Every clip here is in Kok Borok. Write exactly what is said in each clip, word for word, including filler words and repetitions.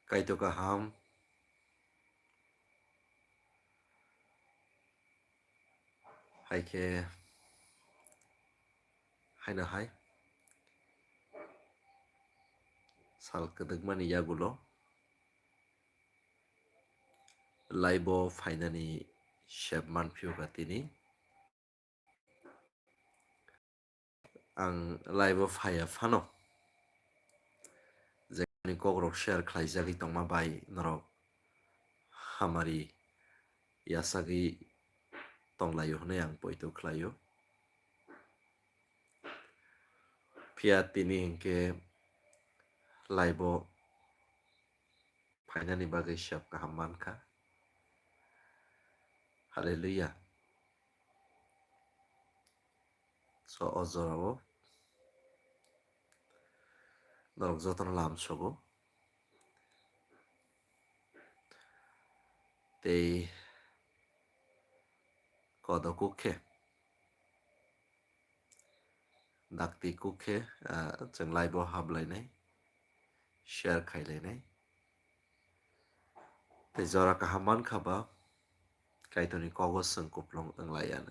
Kaitor kaham. Hai khe haino hai sal kwdwkmani yagulo live-o phainani sep manphiyokha tini. Ang live-o phaiya phano, je ani kokrok share khlaijagwi tongma bai norok hamari yasagwi tonglaio hwnwi ang poito khlaio. Phiya tini hinkhe live-o phainani bagwi sep kaham mankha. Hallelujah. So, o jorao norok jotono lamsogo. Tei kodo kuk khe, dakti kuk khe, ah, chwng live-o haplainai, share khailainai. Tei jora kaham mankha ba, Kaitorni kogo chwng kuplung wnglaiya.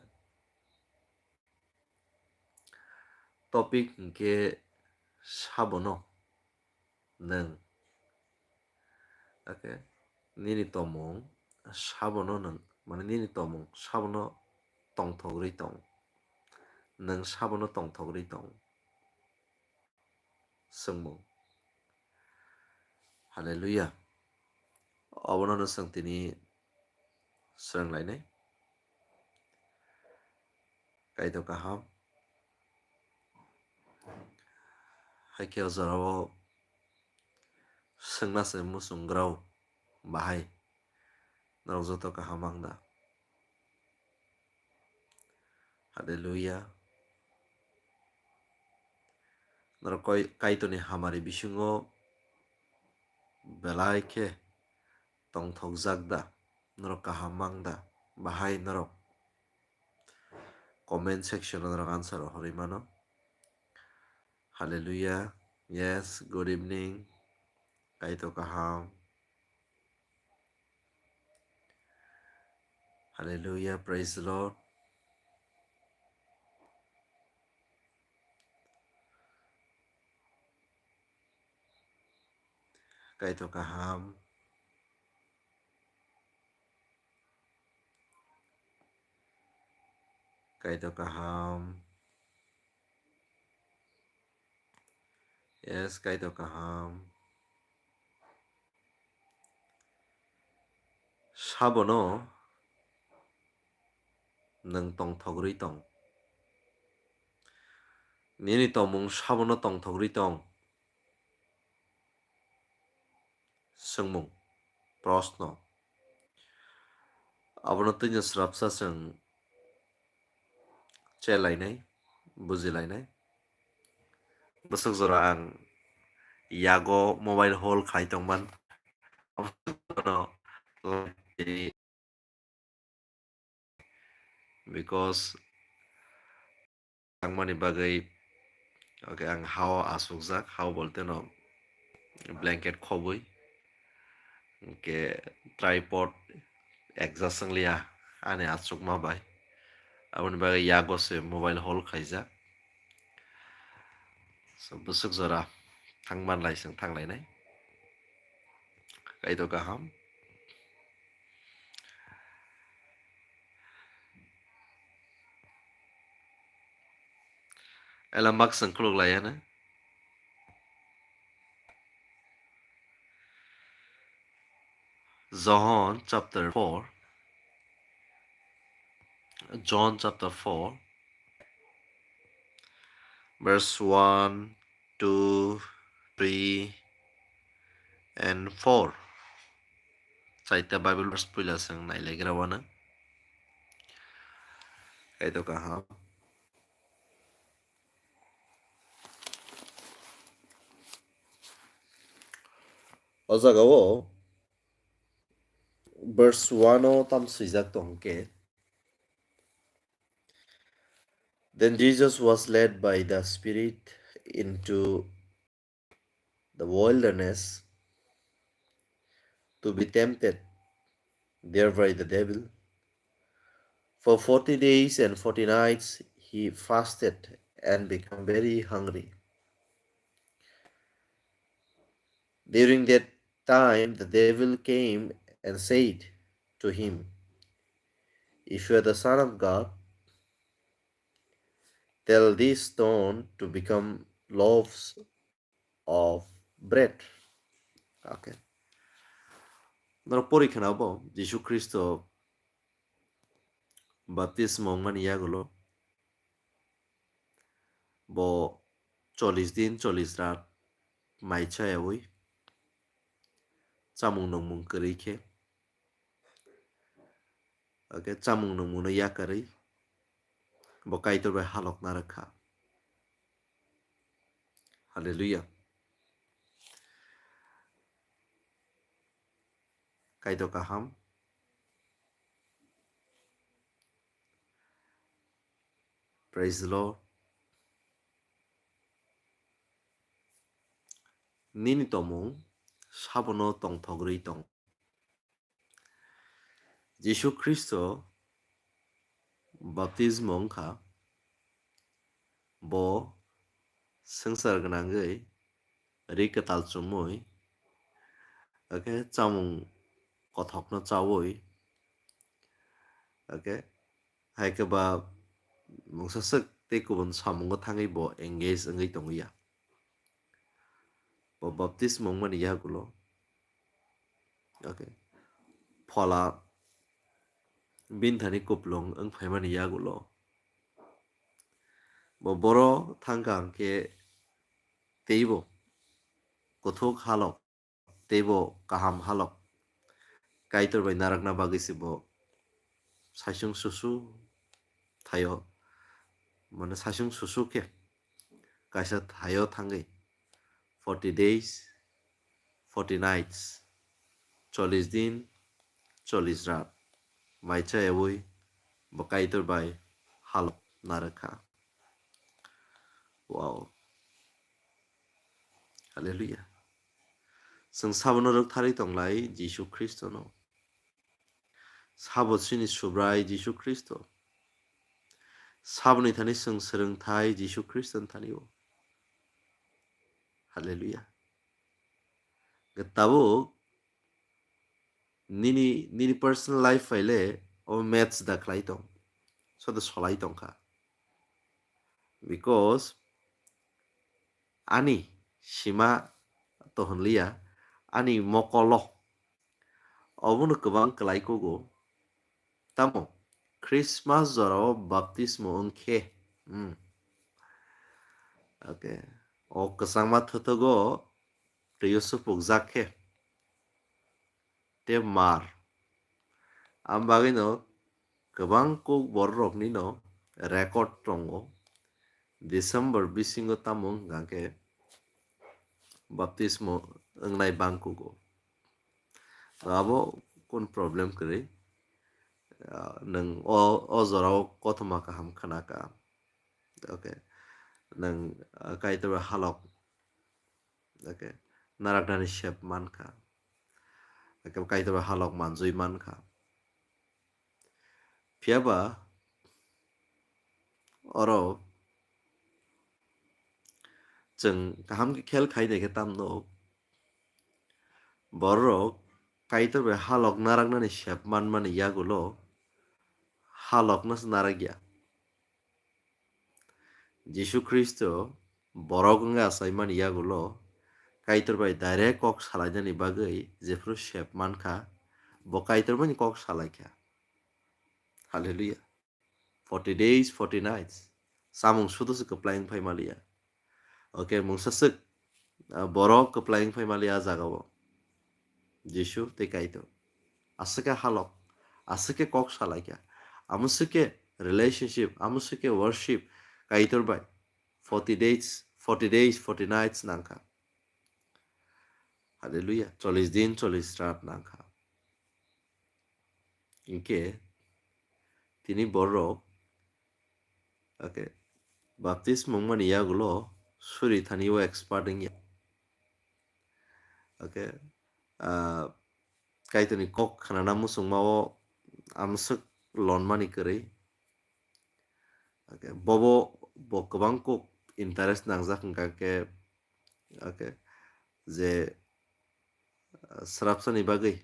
Topic hinkhe sabono nwng, okay, nini tomung sabono nwng, mane nini tomung sabono tongthok rwi tong, nwng sabono tongthok rwi tong. Swngmung. Hallelujah. Obono no chwng tini swrwnglainai. Kaitor kaham. Hai khe o jorao swngna se muchung grao bahai norok joto kaham mang da? Hallelujah. Norok koi-, Kaitorni hamari bisingo belai khe tongthokjak da? Norok kaham mang da? Bahai norok comment section o norok answer rok horwi mano. Hallelujah. Yes, good evening. Kaitor kaham. Hallelujah, praise the Lord. Kaitor kaham. Kaitor kaham. Yes, Kaitor kaham. Sabono nwng tongthok rwi tong. Nini tongmung sabono tongthok rwi tong. Swngmung, proshno. Abono twino swrapsa chwng chelainai, bujilainai. Bwswk jora ang yago mobile hold khai tongman. Abono Because tangmani bagwi, okay, ang hao asukjak, hao bolte no blanket khobwi, hwnkhe tripod adjust wnglia ani asukma bai, aboni bagwi yago se mobile hold khaijak. So, bwswk jora thangman lai chwng thanglainai. Kaitor kaham. Ela mak chwng khuluk laiya na. John chapter four. John chapter four, verse one, two, three, and four. Chaita Bible verse puila chwng nailaigra wana. Kaitor kaham. O jaga o verse one o tam swijak tong khe, "Then Jesus was led by the Spirit into the wilderness to be tempted there by the devil. For forty days and forty nights he fasted and became very hungry. During that time the devil came and said to him, "If you are the Son of God, tell this stone to become loaves of bread." Okay. Norok pori khna bo Jisu Khristo baptismo wngmani yagulo bo chollish din chollish rat mai chayawi chamung nungmung kwrwi khe, okay, chamung nungmungno yakarwi bo Kaitor bai halok narwk kha. Hallelujah. Kaitor kaham. Praise the Lord. Nini tomung sabono tongthok rwi tong. Jisu Khristo baptismo wngkha, bo swngchar gwnangwi ri kwtal chumui, okay, chamung kothokno chaui, okay, hai khe ba mungsa swk tei kubun samungo thangwi bo engage wngwi tongwi ya. Bo baptismo wngmani yagulo, okay, phola bini thani kuplung wng phaimani yagulo bo boro thangkha hwnkhe teibo kuthuk halok teibo kaham halok Kaitor bai narakna bagwi se bo saisung susu thaio, mane saisung susu khe kaisa thaio thangwi forty days, forty nights, chollish din, chollish rat mai chayawi bo Kaitor bai halok narwk kha. Wow. Hallelujah. Chwng sabono rwktharwi tonglai Jisu Khristono. Sabo chini Subrai Jisu Khristo. Saboni thani chwng swrwngthai Jisu Khristoni thani-o. Hallelujah. Tabuk nini, nini personal life bai le o match da khlai tong, soda solai tong kha. Because ani sima to hwnliya, ani mokolo obono kwbang kwlai kugo. Tamo Christmas jorao baptismo wng khe, hmm, okay, o kwchangma thwtwgo twiyo supukjak khe tei mar. Am bagwino kwbang kuk bororoknino record tongo, December bisingo tamo wngkha khe baptismo wngnai bangkugo. To abo kun problem kwrwi? Ah, nwng o, o jorao kothoma kaham khna ka. Okay. Nwng, ah, Kaitor bai halok, okay, naraknani sep mankha. Okay, Kaitor bai halok manjui mankha. Phiya ba oro chwng kaham khe khel khai nai khe tamno borok Kaitor bai halok naraknani sep manmani yagulo halokno se narakya. Jisu Khristo borok wngwi achaimani yagulo Kaitor bai direct kok salainani bagwi jephru sep mankha, bo Kaitor bani kok salaikha. Hallelujah. Forty days, forty nights. Samung sudo se kwplai wng phai maliya. Okay, mungsa swk, ah, borok kwplai wng phai maliya ah jagao. Jisu tei Kaitor. Aswk khe halok, aswk khe kok salaikha. Amo swk khe relationship, amo swk khe worship Kaitor bai. Forty days, forty days, forty nights nangkha. Hallelujah. Chollish din, chollish rat nangkha. Hinkhe tini borok, okay, baptismo wngmani yagulo suri thani o expert wngya. Okay, ah, Kaitorni kok khnana muchungmao amswk lonmani kwrwi. Okay, bobo bo kwbang kok interest nangjak hwnkha khe, okay, je, ah, srapsani bagwi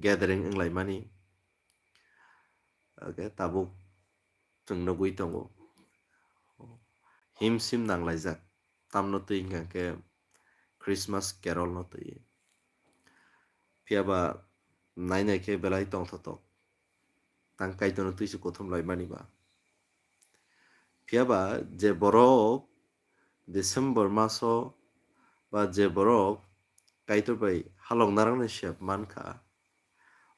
gathering wnglaimani, okay, tabuk chwng nugwi tongo. Him sim nanglaijak, tamno twi hwnkha khe Christmas carol no twi. Phiya ba nai nai khe belai tongthotok, tang Kaitorno twi se kuthum laimani ba. Phiya ba je borok December maso ba je borok Kaitor bai halok narwknai se mankha,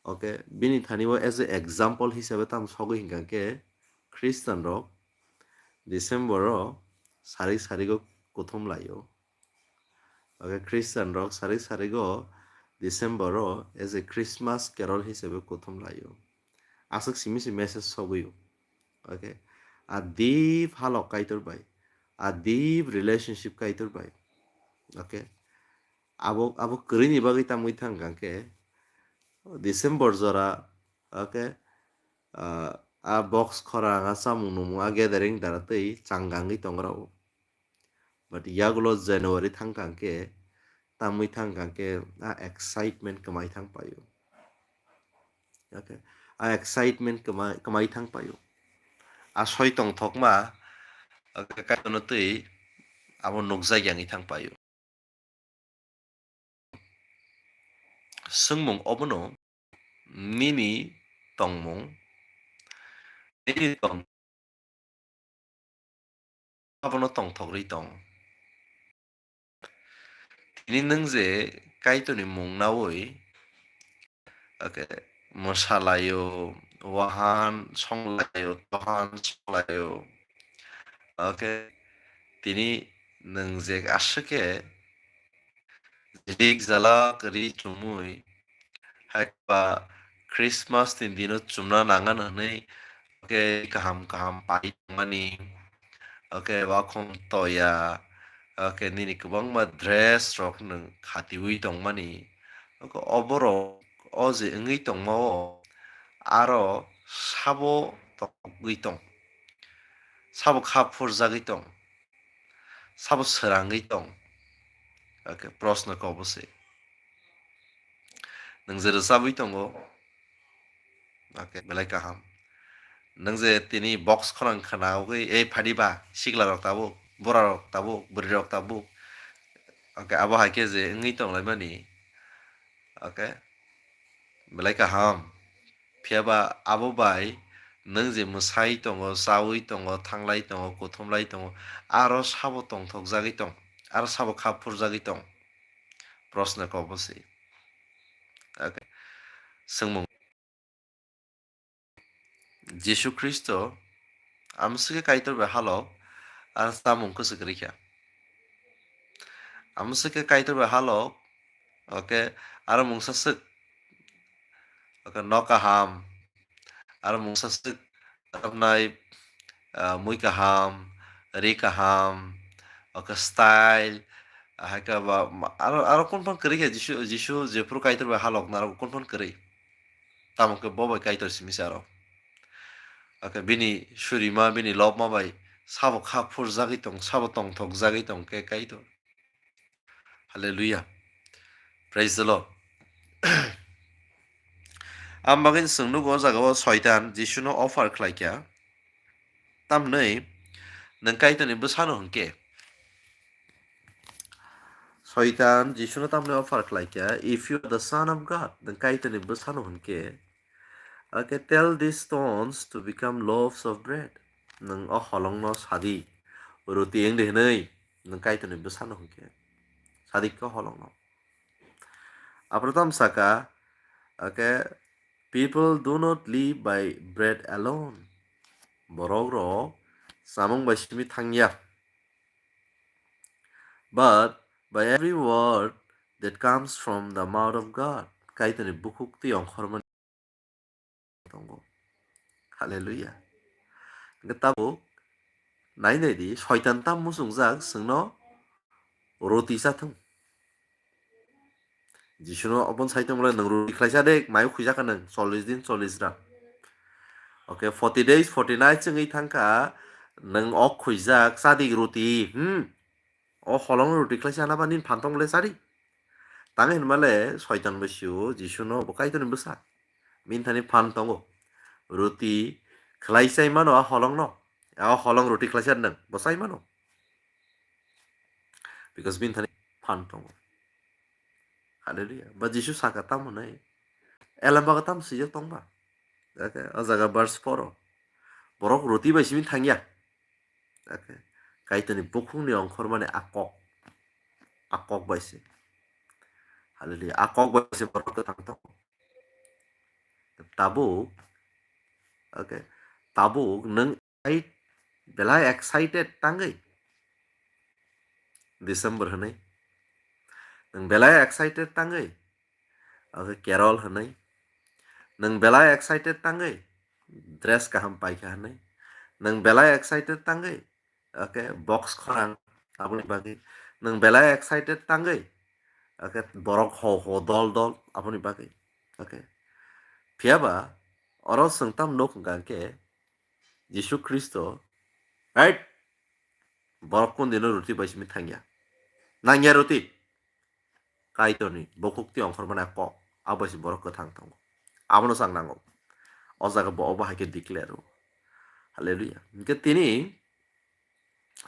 okay, bini thani o as a example hisabe tamo sogwi hwnkha khe Christian rok December o sarik sarigo kuthum laio. Okay, Christian rok sarik sarigo December o as a Christmas carol hisabe kuthum laio. Aswk simi se message sogwio. Okay, a deep halok Kaitor bai, a deep relationship Kaitor bai. Okay, abo, abo kwrwini bagwi tamwi thang khe December jora, okay, ah, a box khorang, a chamung nungmung, a gathering dara twi changangwi tongrao. But yagulo January thang kha khe, tamwi thang kha khe, a excitement kwmai thang paio. Okay, a excitement kwmai, kwmai thang paio. A soi tongthokma, okay, Kaitorno twi abo nukjak yangwi thang paio. Swngmung obono nini tongmung, nini tong, abono tongthok rwi tong. Tini nwng je Kaitorni mung naui, okay, mwsalaio, wahan songlaio, tohan songlaio, okay, tini nwng je aswk khe rik jalak ri chumui, hai ba Christmas ni dino chumna nangan hwnwi, okay, kaham kaham pai tongmani, okay, wakhong toya, okay, nini kwbangma dress rok nwng khatiui tongmani, okay, oborok o je wngwi tongmao aro sabo tongwi tong, sabo kha phurjagwi tong, sabo srangwi tong. Okay, proshno kok bo se. Nwng je rwchabwi tongo, okay, belai kaham. Nwng je tini box khorang khna ugwi, "Ei phadi ba, sikla rok tabuk, bura rok tabuk, bwrwi rok tabuk." Okay, abo hai khe je wngwi tonglaimani. Okay, belai kaham. Phiya ba abo bai nwng je mwsai tongo, chaui tongo, thanglai tongo, kuthumlai tongo, aro sabo tongthokjagwi tong, aro sabo kha phurjagwi tong. Proshno kok bo se. Okay. Swngmung. Jisu Khristo amswk khe Kaitor bai halok, aro chamung kwchwk rikha. Amswk khe Kaitor bai halok, okay, aro mungsa swk, okay, nok kaham, aro mungsa swk, tamnai, ah, mui kaham, ri kaham, okay, style, hai khe ba, ma-, aro, aro kun phan kwrwi khe Jisu, Jisu jephru Kaitor bai halok naro kun phan kwrwi. Tamo khe bo bai Kaitor simi se aro. Okay, bini surima, bini lobma bai sabo kha phurjagwi tong, sabo tongthokjagwi tong khe Kaitor. Hallelujah. Praise the Lord. Ang bagwi chwng nugo o jaga o Soitan Jisuno offer khlai kha. Tamni nwng Kaitorni bwsano hwnkhe. Soitan Jisuno tamni offer khlai kha, "If you are the Son of God," nwng Kaitorni bwsano hwnkhe, okay, "tell these stones to become loaves of bread." Nwng o holongno sadi, roti wng di hwnwi, nwng Kaitorni bwsano hwnkhe. Sadi khe holongno. Aphuru tamo saka, okay, "People do not live by bread alone." Borok rok samung bai simi thangya. "But by every word that comes from the mouth of God." Kaitorni bukhuk twi ongkhormani tongo. Hallelujah. Hwnkhe tabuk nai nai di, Soitan tam muchungjak chwngno roti chathung. Jisuno obon sai tongmole nwng ruti khlaisa de, mayo khuijak kha nwng chollish din, chollish ran. Okay, forty days, forty nights wngwi thangkha, nwng ok khuijak, chadi ruti, hmm. O holong ruti khlaisa na ba nini phan tongmole chadi. Tang hinmale soitan bai sio, Jisuno bo Kaitorni bwsa. Bini thani phan tongo. Ruti khlai chai mano a holongno. A holong ruti khlaisa nwng, bo chai mano. Because bini thani phan tongo. Hallelujah. Ba Jisu saka tamo hinwi. Elam bago tamo swijak tongba. Okay, o jaga verse four o. Borok ruti bai simi thangya. Okay. Kaitorni bukhukni ongkhormani a kok. A kok bai se. Hallelujah. A kok bai se borok kwthang tongo. Tabuk, okay, tabuk nwng ai belai excited tangwi December hwnwi. Nwng belai excited tangwi, okay, carol hwnwi. Nwng belai excited tangwi dress kaham paikha hwnwi. Nwng belai excited tangwi, okay, box khorang aboni bagwi. Nwng belai excited tangwi, okay, borok ho ho dol dol aboni bagwi. Okay. Phiyaba oro chwng tam nuk hwnkha khe Jisu Khristo, right? Borok kundino ruti bai simi thangya. Nangya ruti. Kaitorni bukhukti ongkhormani kok. Abo bai se borok kwthang tongo. Abono chang nango. O jaga bo obo hai khe declare o. Hallelujah. Hwnkhe tini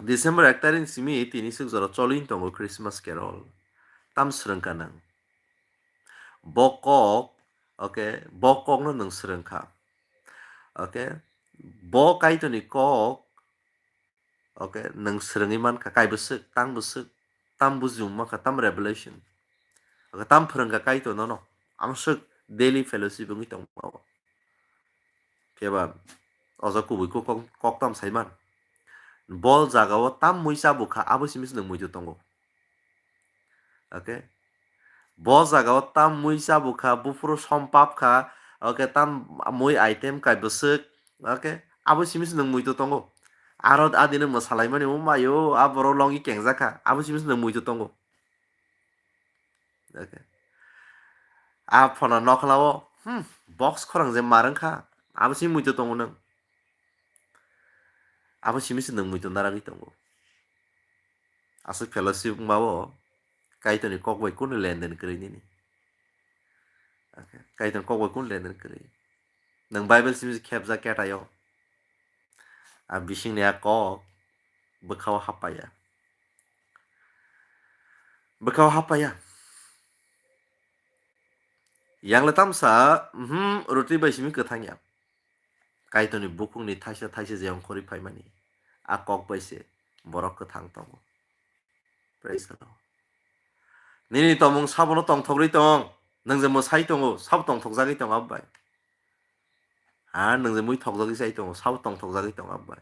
December ek tarikh simi tini swk jora choli tongo Christmas carol. Tam swrwngkha nang. Bo kok, okay, bo kokno nwng swrwngkha. Okay, bo Kaitorni kok, okay, nwng swrwngwi mankha, kaibo swk, tangbo swk, tam bujiwng mankha, tam revelation. Okay, tam phwrwngkha Kaitor nono, ang swk daily fellowship wngwi tongmao. Phiya ba, o jaga kubui kok, kok, kok tam saiman. Bo jaga o tam mui chabukha, abo simi se nwng muitu tongo. Okay. Bo jaga o tam mui chabukha, buphuru som pap kha, okay, tam mui item kai bwswk, okay, abo simi se nwng muitu tongo. Aro adino mwsalaimani, o mayo, a borok longi kengjak kha, abo simi se nwng muitu tongo. Okay. A phona nokhlao, hmm, box khorang je marwng kha, abo simi muitu tongo nwng. Abo simi se nwng muitu naragwi tongo. Aswk fellowship wngmao Kaitorni kok bai kunu lenden kwrwi nini. Okay. Kaitorni kok bai kunu lenden kwrwi. Nwng Bible simi se khepjak ketaio. A bisingni a kok bwkhao hapaiya. Bwkhao hapaiya. Yangle tamsa, mhm, ruti bai simi kwthangya. Kaitorni bukhukni thaisa thaisa je ongkhorwi phaimani, a kok bai se borok kwthang tongo. Praise the Lord. Nini tomung sabono tongthogwi tong, nwng je mwsai tongo, sabo tongthokjagwi tong abo bai. Ha, nwng je mui thokjagwi chai tongo, sabo tongthokjagwi tong abo bai.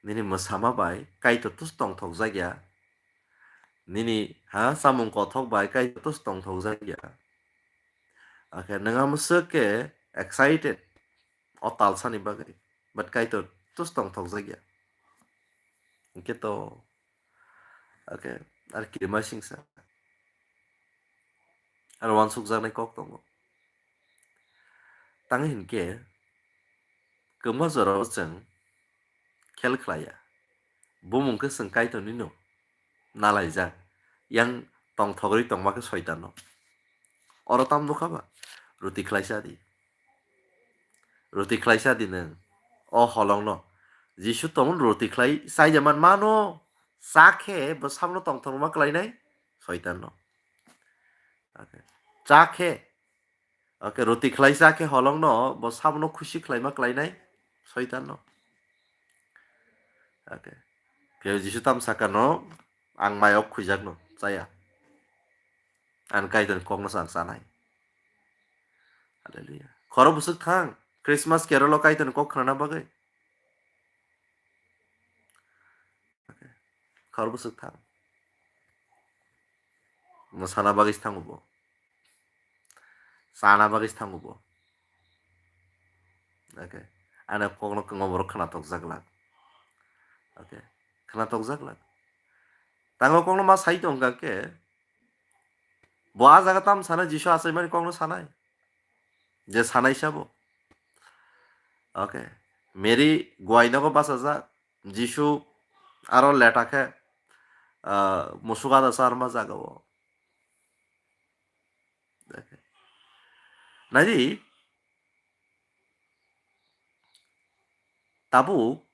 Nini mwsama bai Kaitor tus tongthokjak ya. Nini ha samung kothok bai Kaitor tus tongthokjak ya. Akhe nwng amo swk khe excited o talsani bagwi. But Kaitor tus tongthokjak ya. Hwnkhe to, akhe ar kirima singsa. Ar wansukjaknai kok tongo. Tang hinkhe kwbangma jorao chwng khel khlaiya. Bumung khe chwng Kaitornino nalaijak, yang tongthogwi tongma khe soitanno. Oro tam bwkha ba? Ruti khlaisa di. Ruti khlaisa di nwng. O holongno. Jisu tongmani ruti khlai chaija man mano. Cha khe bo sabno tongthogma klainai soitanno. Okay. Cha khe, okay, ruti khlai cha khe holongno bo sabno khusi khlaima klainai soitanno. Okay. Phiya Jisu tam sakano, ang mayok khwijakno chaya. Ang Kaitorni kokno ang chanai. Hallelujah. Khoro bwswk thang, Christmas carol o Kaitorni kok khnana bagwi. Khor bwswk thang. Mwsana bagwi se thango bo. Chana bagwi se thango bo. Okay. Ani kokno kwma borok khwnathokjak glak. Okay. Khwnathokjak glak. Tango kokno ma sai tong kha khe, bo a jaga tam sanai, Jisu achaimani kokno sanai. Je sanai sabo. Okay. Mary guai nogo bachajak, Jisu aro leta khe, ah, musuk ada sa arma jaga o. Okay. Naidi, tabuk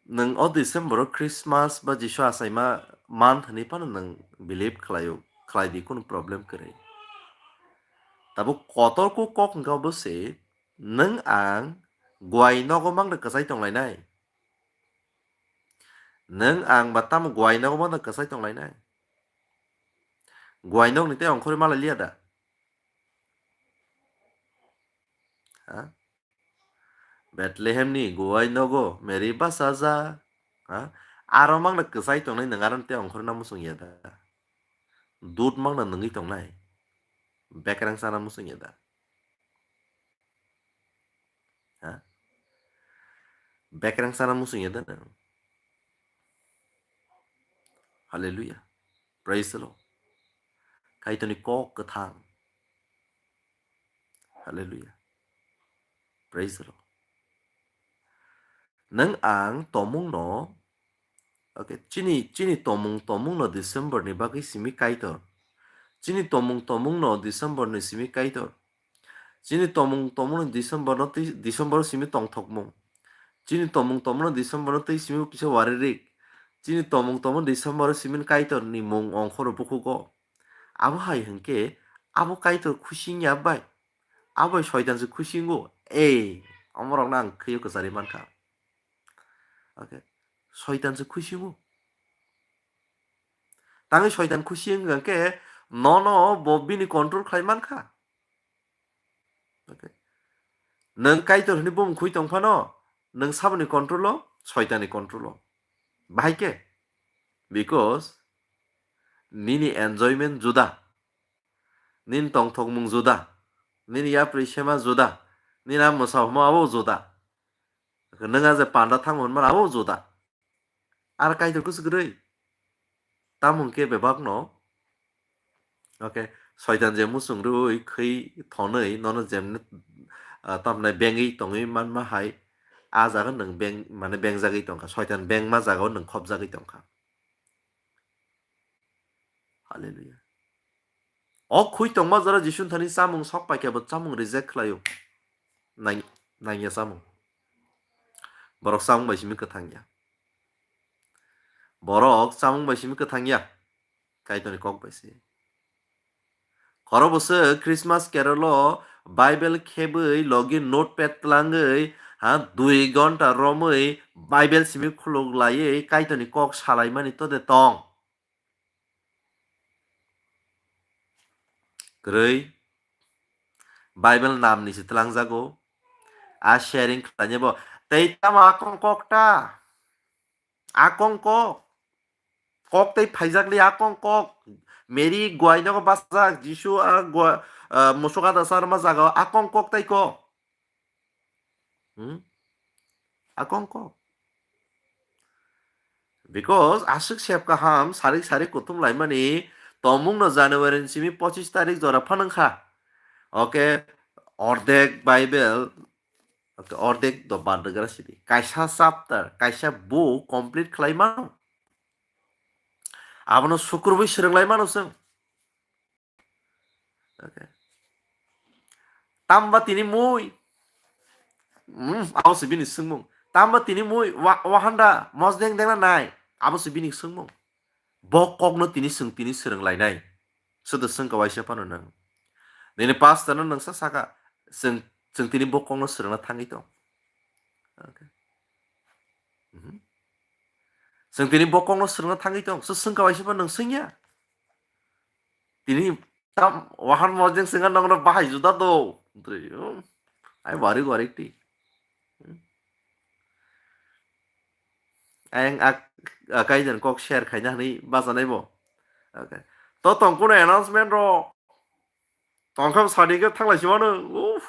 nwng o December o Christmas ba Jisu achaima month hinwi phano nwng believe khlaio, khlai di, kunu problem kwrwi. Tabuk kotor kuk kok hwnkha obo se, nwng ang guai nogo mangno kwchai tonglainai. Nwng ang ba tamo guai nogo mangno kwchai tonglainai. Guai nogni tei ongkhorwi malai liya da? Ha? Bethlehemni guai nogo Mary bachajak. Ha? Aro mangno kwchai tongnai nwng aro tei ongkhorwi na muchung ya da? Dut mangno nungwi tongnai. Bekreng sana muchung ya da? Ha? Bekreng sana muchung ya da nwng? Hallelujah. Praise the Lord. Kaitorni kok kwthang. Hallelujah. Praise the Lord. Nwng ang tomungno, okay, chini, chini tomung, tomungno December ni bagwi simi Kaitor. Chini tomung, tomungno December ni simi Kaitor. Chini tomung, tomungno December no twi, December o simi tongthokmung. Chini tomung, tomungno December no twi simi kisa waririk. Chini tomung, tomung December o simi Kaitor ni mung ongkhoro bukhugo. Abo hai hwnkhe abo Kaitor khusi wngya bai? Abo hai Soitan se khusi wngo. Ei, omorokno ang khwiyo kwchari mankha. Okay. Soitan se khusi wngo. Tangwi Soitan khusi wngkha khe nono bo bini control khlai mankha. Okay. Nwng Kaitor hwnwi bumung khwi tong phano, nwng saboni control o, Soitanni control o. Bahai khe? Because nini enjoyment juda, nini tongthokmung juda, nini yapri sema juda, nini a mwsa huma abo juda. Nwng a je panda thango hwnmano abo juda. Ar Kaitor kusu kwrwi. Tamo hwnkhe bebakno, okay, Soitan je muchung rwi khwi thonwi nono jemni, ah, tamni bengwi tongwi manma hai, a jaga nwng beng, mane bengjagwi tongkha. Soitan bengma jagao nwng khopjagwi tongkha. Hallelujah. O khwi tongma jora Jisu thani chamung sok paikha, bo chamung reject khlaio. Nang-, nangya chamung. Borok chamung bai simi kwthang ya. Borok chamung bai simi kwthang ya. Kaitorni kok bai se. Khoro bwswk Christmas carol o Bible khebwi logi notepad tlangwi ha dui gonta romwi Bible simi khuluk laiwi Kaitorni kok salaimani to de tong. Kwrwi. Bible namni se tlangjago. A sharing khlainai bo. Tei tamo akong kok ta. Akong kok. Kok tei phaijak li akong kok. Mary guai nogo bachajak, Jisu a gua-, ah, musuk ada sarma jaga o akong kok tei kok. Hmm? Akong kok. Because aswk sep kaham, sarik sarik kuthum laimani, tomungno January ni simi pochis tarik jora phanang kha. Okay, ordek Bible, okay, ordek do bad gra sidi. Kaisa chapter, kaisa book complete khlai mano. Abono sukrubwi swrwng lai mano chwng. Okay. Tamba tini mui. Hmm, abo se bini swngmung. Tamba tini mui, wa-, wahanda, mosdeng dengna nai. Abo se bini swngmung. Bo kokno tini swng, tini swrwng lainai. Sodo swngkha waisa phano nang. Nini pastor no nangsa saka, chwng, chwng tini bo kokno swrwngna thangwi tong. Okay. Mhm. Chwng tini bo kokno swrwngna thangwi tong. So swngkha waisa phano nang swngya. Tini tam wahan mojeng swnga nongno bahai juda do. Ai wari wari ti. Ayang ak, akai jan kok share khaina hwnwi bajanai bo. Okay. To tong kuno announcement ro. Tong kha sadi khe thanglai simano. Uff.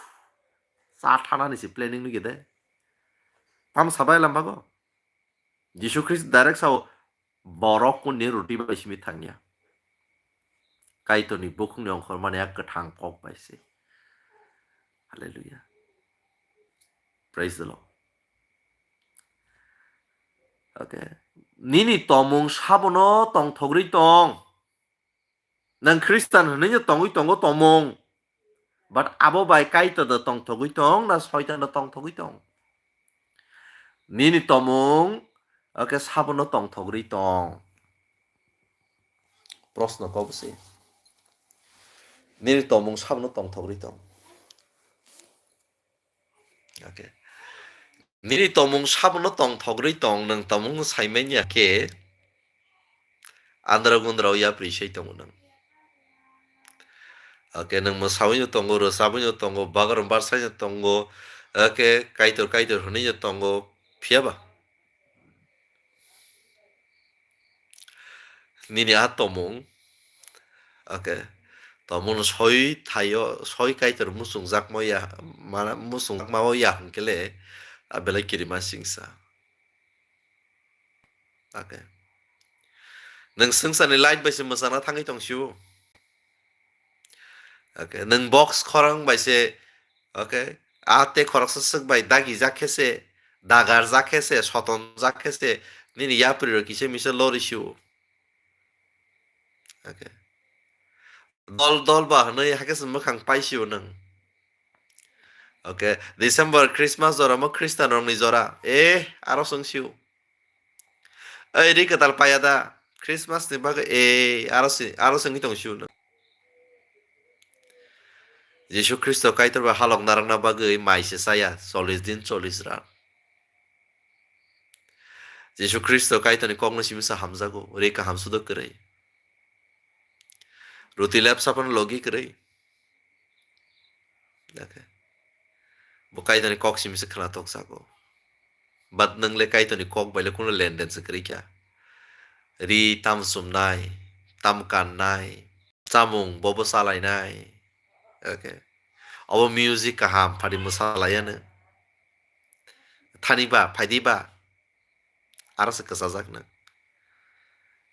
Sa thana ni si planning ni gede. Tam sabai lam bago. Jisu Christ direct sao. Borok kunni roti bai simi thangya. Kaitorni bukhukni ongkhormani a kwthang kok bai se. Hallelujah. Praise the Lord. Okay. Nini tomung sabono tongthogri tong. Nang Khristan hwnwi no tongwi tongo tomung. But abo bai Kaitor do tongthogwi tong na Soitan do tongthogwi tong? Nini tomung, okay, sabono tongthogri tong. Proshno kok se. Nini tomung sabono tongthogri tong. Okay. Nini tomung sabono tongthogri tong, nwng tomung saimanya khe andro gundro yapri sei tongo nwng. Okay, nwng mwsawino tongo, rwchabwino tongo, bagrumbar saino tongo, okay, kaitor kaitor hwnwino tongo, phiyaba? Nini a tomung, okay, tomung soi thaio, soi kaitor muchungjakma ya, mana muchungjakma o ya hwnkhe le, a belai kirima singsa. Okay. Nwng swngcharni light bai se mwchangna thangwi tong sio. Okay, nwng box khorang bai se, okay, a te khoroksa swk bai dagi jak khe se, dagar jak khe se, soton jak khe se, nini yapri rok kisa misa lori sio. Okay. Dol dol ba hwnwi hakhe se mwkhang pai sio nwng. Okay, December Christmas jora mo Khristan rokni jora. Eh, aro swng sio. Ei, ri kwtal paya da? Christmas ni bagwi, eh, aro si, aro swngwi tong sio nwng. Jisu Khristo Kaitor bai halok narwkna bagwi mai se chaya, chollish din, chollish rat. Jisu Khristo Kaitorni kokno simi se hamjago, ri kaham sudo kwrwi. Ruti lepsa phano logi kwrwi. Dakhe. Bo Kaitorni kok simi se khwnatok jago. But nwng le Kaitorni kok bai le kunu lenden se kwrwi kha. Ri tam chumnai, tam kannai, chamung bobo chalainai. Okay. Obo music kaham phadi mwsalaiya nwng. Thani ba, phaidi ba. Aro se kwchajak nwng.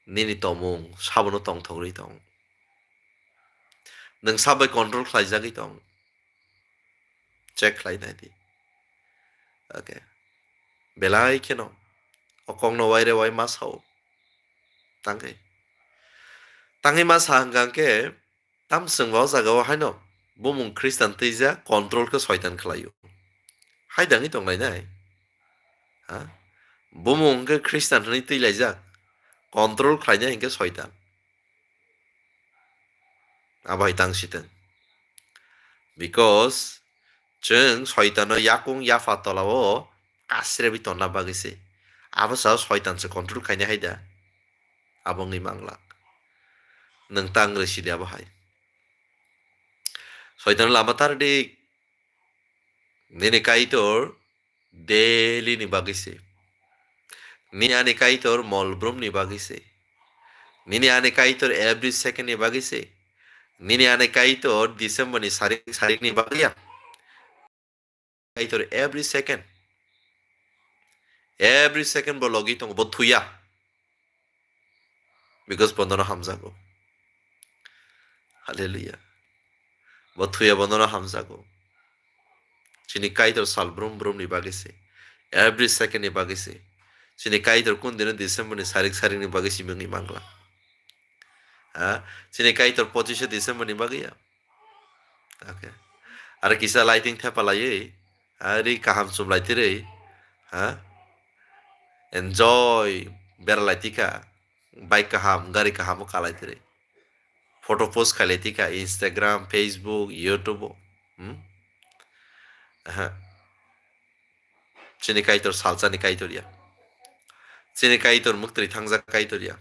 Nini tomung sabono tongthogwi tong. Nwng sabai control khlaijagwi tong. Check khlai nai di. Okay. Belai kheno. O kokno waire wai ma sao. Tangwi. Tangwi ma sa hwnkha khe, tam chwng ba o jaga o haino bumung Khristan twijak, control khe Soitan khlaio. Hai dangwi tonglainai? Ha? Bumung hwnkhe Khristan hwnwi twilaijak, control khlainai hinkhe Soitan. Abo hai tang sitwng. Because chwng Soitano yakung yapha tola o kasrebwi tonna bagwi se. Abo sao Soitan se control khainai hai da. Abo wngwi manglak. Nwng ta wng rwsidi abo hai. Soitan lama tar di. Nini Kaitor daily ni bagwi se. Nini ani Kaitor mol brum ni bagwi se. Nini ani Kaitor every second ni bagwi se. Nini ani Kaitor December ni sarik sarik ni bagwi ya. Kaitor every second. Every second bo logi tongo, bo thuya. Because bonono hamjago. Hallelujah. Bo thuya bonono hamjago. Chini Kaitor sal brum brum ni bagwi se. Every second ni bagwi se. Chini Kaitor kun dino December ni sarik sarik ni bagwi se wngwi mangla. Ha? Chini Kaitor pochishe December ni bagwi ya. Okay. Aro kisa lighting thepa laiwi, ha, ri kaham chum lai tirwi, ha? Enjoy beralai tikha, bike kaham, gari kaham o kalai tirwi. Photo post khailai tikha, Instagram, Facebook, YouTube o. Hmm? Aha. Chini Kaitor salsani Kaitor ya. Chini Kaitor mwktwi thangjak Kaitor ya.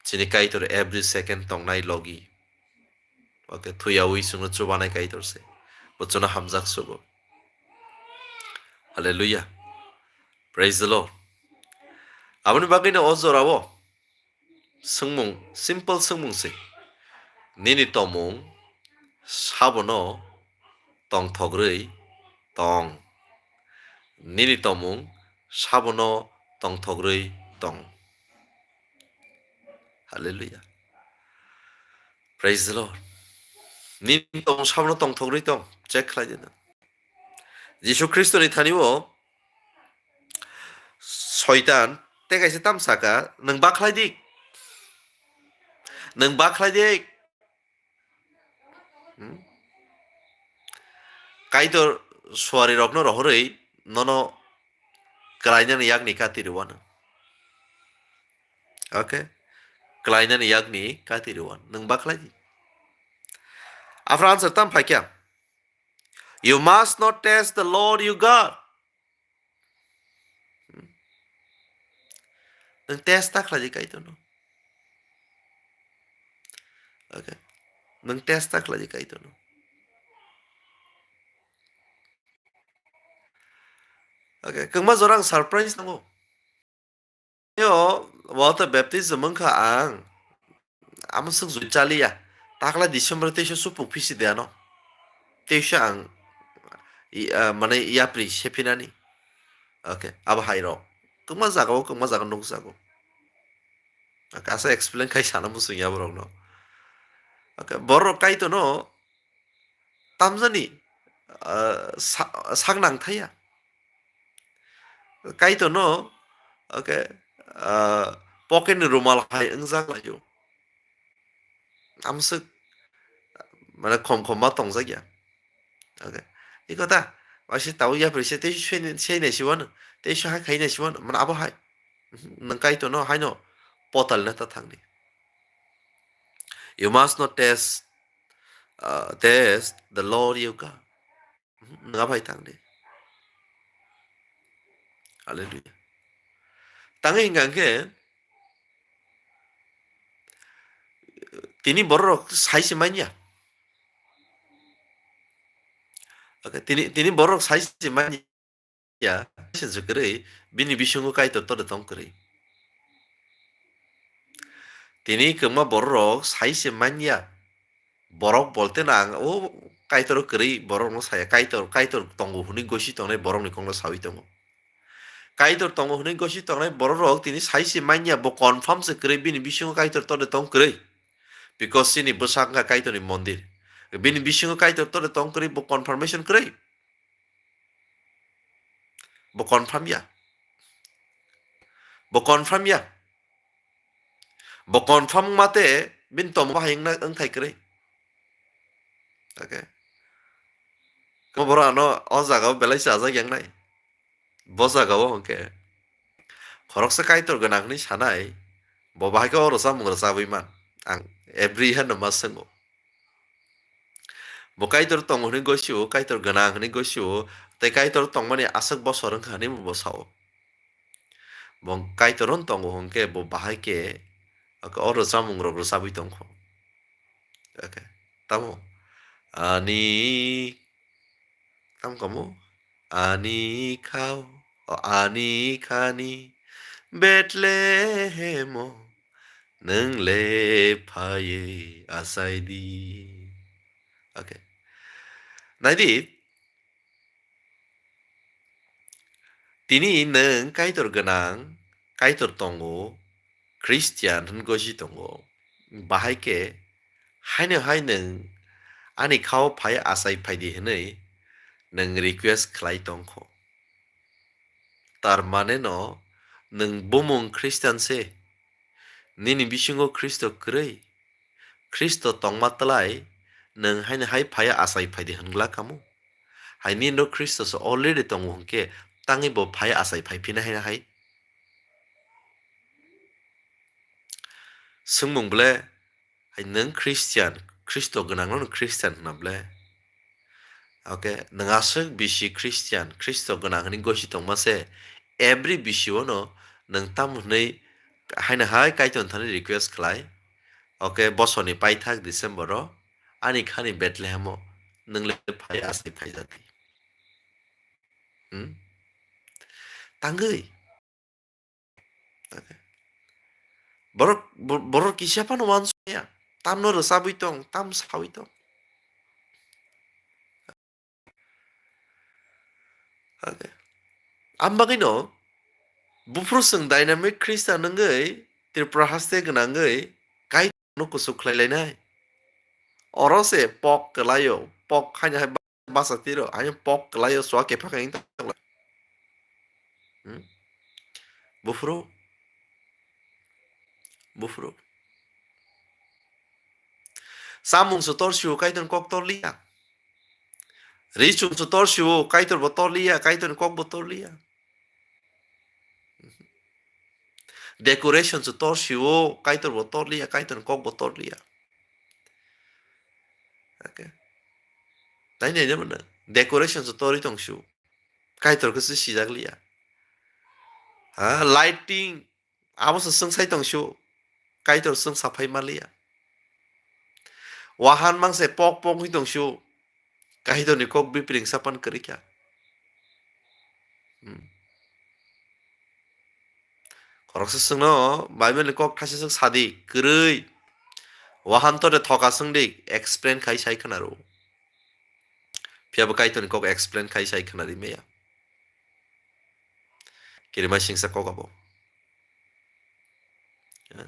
Chini Kaitor every second tongnai logi. Okay, thuyawi chwngno chubanai Kaitor se. Bo chwngno hamjak sugo. Hallelujah. Praise the Lord. Aboni bagwino o jorao swngmung, simple swngmung se. Nini tomung sabono tongthogrwi tong. Nini tomung sabono tongthogrwi tong. Hallelujah. Praise the Lord. Nini tong sabno tongthok rwi tong, check khlai di na. Jisu Khristo ni thani o Soitan tei kaisa tam saka, "Nwng bakhlai di. Nwng bakhlai di." Hmm? Kaitor suari rokno rohorwi nono kwlainani yakni kati rwano. Okay? Kwlainani yakni kati rwano. Nwng bakhlai di. Aphra answer tam phaikya. You must not test the Lord your God. Hmm? Nwng test ta khlai di Kaitorno. Okay. Nwng test ta khlai di Kaitorno. Okay. Kwbangma jora ang surprise nango. Yo, water baptism wngkha ang. Amo swk jui chaliya. Takla December teisa supuk phisi de ano. Teisa ang i-, ah, mane yapri sephinani. Okay, abo hai rok. Kwbangma jaga o, kwbangma jaga nukjago. Okay, asa explain khai sana muchung ya borok no. Okay, borok Kaitor no tamjani, ah, sa-, sak nang thaya. Kaitor no, okay, ah, pocket ni rumal hai wngjak laio. Amswk, mane, khom khom ma tongjak ya. Okay. Iko ta, waisa tau yapri se tei sui-, sui nai si wano, tei sui hai khai nai si wano, mane abo hai. Mhm, nwng Kaitor no haino potal na ta thangdi. You must not test, uh, test the Lord your God. Nwnga bai tang di. Hallelujah. Tangwi hingka hwnkhe, tini bororok sai se manya. Okay, tini, tini bororok sai se manya. Sini se kwrwi, bini bisingo Kaitor tole tong kwrwi. Tini kwbangma bororok sai se manya. Borok bolte na ang o Kaitor kwrwi borokno saya, Kaitor, Kaitor tongo hwnwi gosi tongnai borokni kokno saui tongo. Kaitor tongo hwnwi gosi tongnai bororok tini sai se manya, bo confirm se kwrwi bini bisingo Kaitor tole tong kwrwi. Because chini bwsak wngkha Kaitorni mondir. Bini bisingo Kaitor tole tong kwrwi, bo confirmation kwrwi. Bo confirm ya. Bo confirm ya. Bo confirm mate bini tongmo bahai wngna, wngthai kwrwi. Okay. Kwbangma borok ano o jaga o belai chajak yang nai. Bo jaga o hwnkhe khoroksa Kaitor gwnang hwnwi sanai, bo bahai khe o rwchapmung rwchabwi man. Ang every hano ma swngo. Bo Kaitor tongo hwnwi gosio, Kaitor gwnang hwnwi gosio, tei Kaitor tongmani aswk bosor wngkha hwnwi bo sao. Bo Kaitor hwn tongo hwnkhe bo bahai khe, okay, o rwchapmung rok rwchabwi tongkho. Okay, tamo? Ani, tam kamo? Ani khao, o ani khani Bethlehemo nwng le phaiwi achaidi. Okay. Naidi, tini nwng Kaitor gwnang, Kaitor tongo, Christian hwn gosi tongo, bahai khe haino hai nwng ani khao phai achai phaidi hwnwi nwng request khlai tongkho. Tar mane no nwng bumung Christian se, nini bisingo Khristo kwrwi, Khristo tongma tlai nwng haino hai phai achai phaidi hwngla kamo? Hai nini no Khristo se already tongo hwnkhe tangwi bo phai achai phai phina haino hai? Swngmung ble, hai nwng Christian, Khristo gwnang no Christian hwna ble? Okay, nwng aswk bisi Christian, Khristo gwnang hwnwi gosi tongma se, every bisi o no nwng tam hwnwi haino hai Kaitor thani request khlai. Okay, bosoni paithak December o ani khani Bethlehem o nwng le phai achai phaijadi. Hmm? Tangwi. Borok, bo-, borok kisa phano uansukya. Tamno rwchabwi tong, tam sawi tong. Okay. Am bagwino, buphuru chwng dynamic Christian wngwi, Tripura haste gwnangwi, no kuchuk khlai lainai. Oro se pok kwlaio, pok haino hai basa tiro, haino pok kwlaio, chua kephak wng tongla. Hmm? Buphuru. Buphuru. Samung se tor sio, Kaitor kok tor liya. Richum se tor sio, Kaitor bo tor liya, Kaitor kok bo tor liya. Decoration se tor sio, Kaitor bo tor liya, Kaitor kok bo tor liya. Okay. Tai nai nai mano. Decoration se tori tong sio. Kaitor khe se sijak liya. Ha, lighting, abo se swng sai tong sio. Kaitor swng saphai ma liya. Wahan mang se pok pok wi tong sio. Kaitor ni kok bipring sapan kwrwi kha. Hmm. Khoroksa swngno Bible ni kok thaisa swk sadi, kwrwi. Wahan to de thoka swng di, explain khai sai khna rw. Phiya bo Kaitor ni kok explain khai sai khna ri maya. Kirima singsa kok abo. Ha?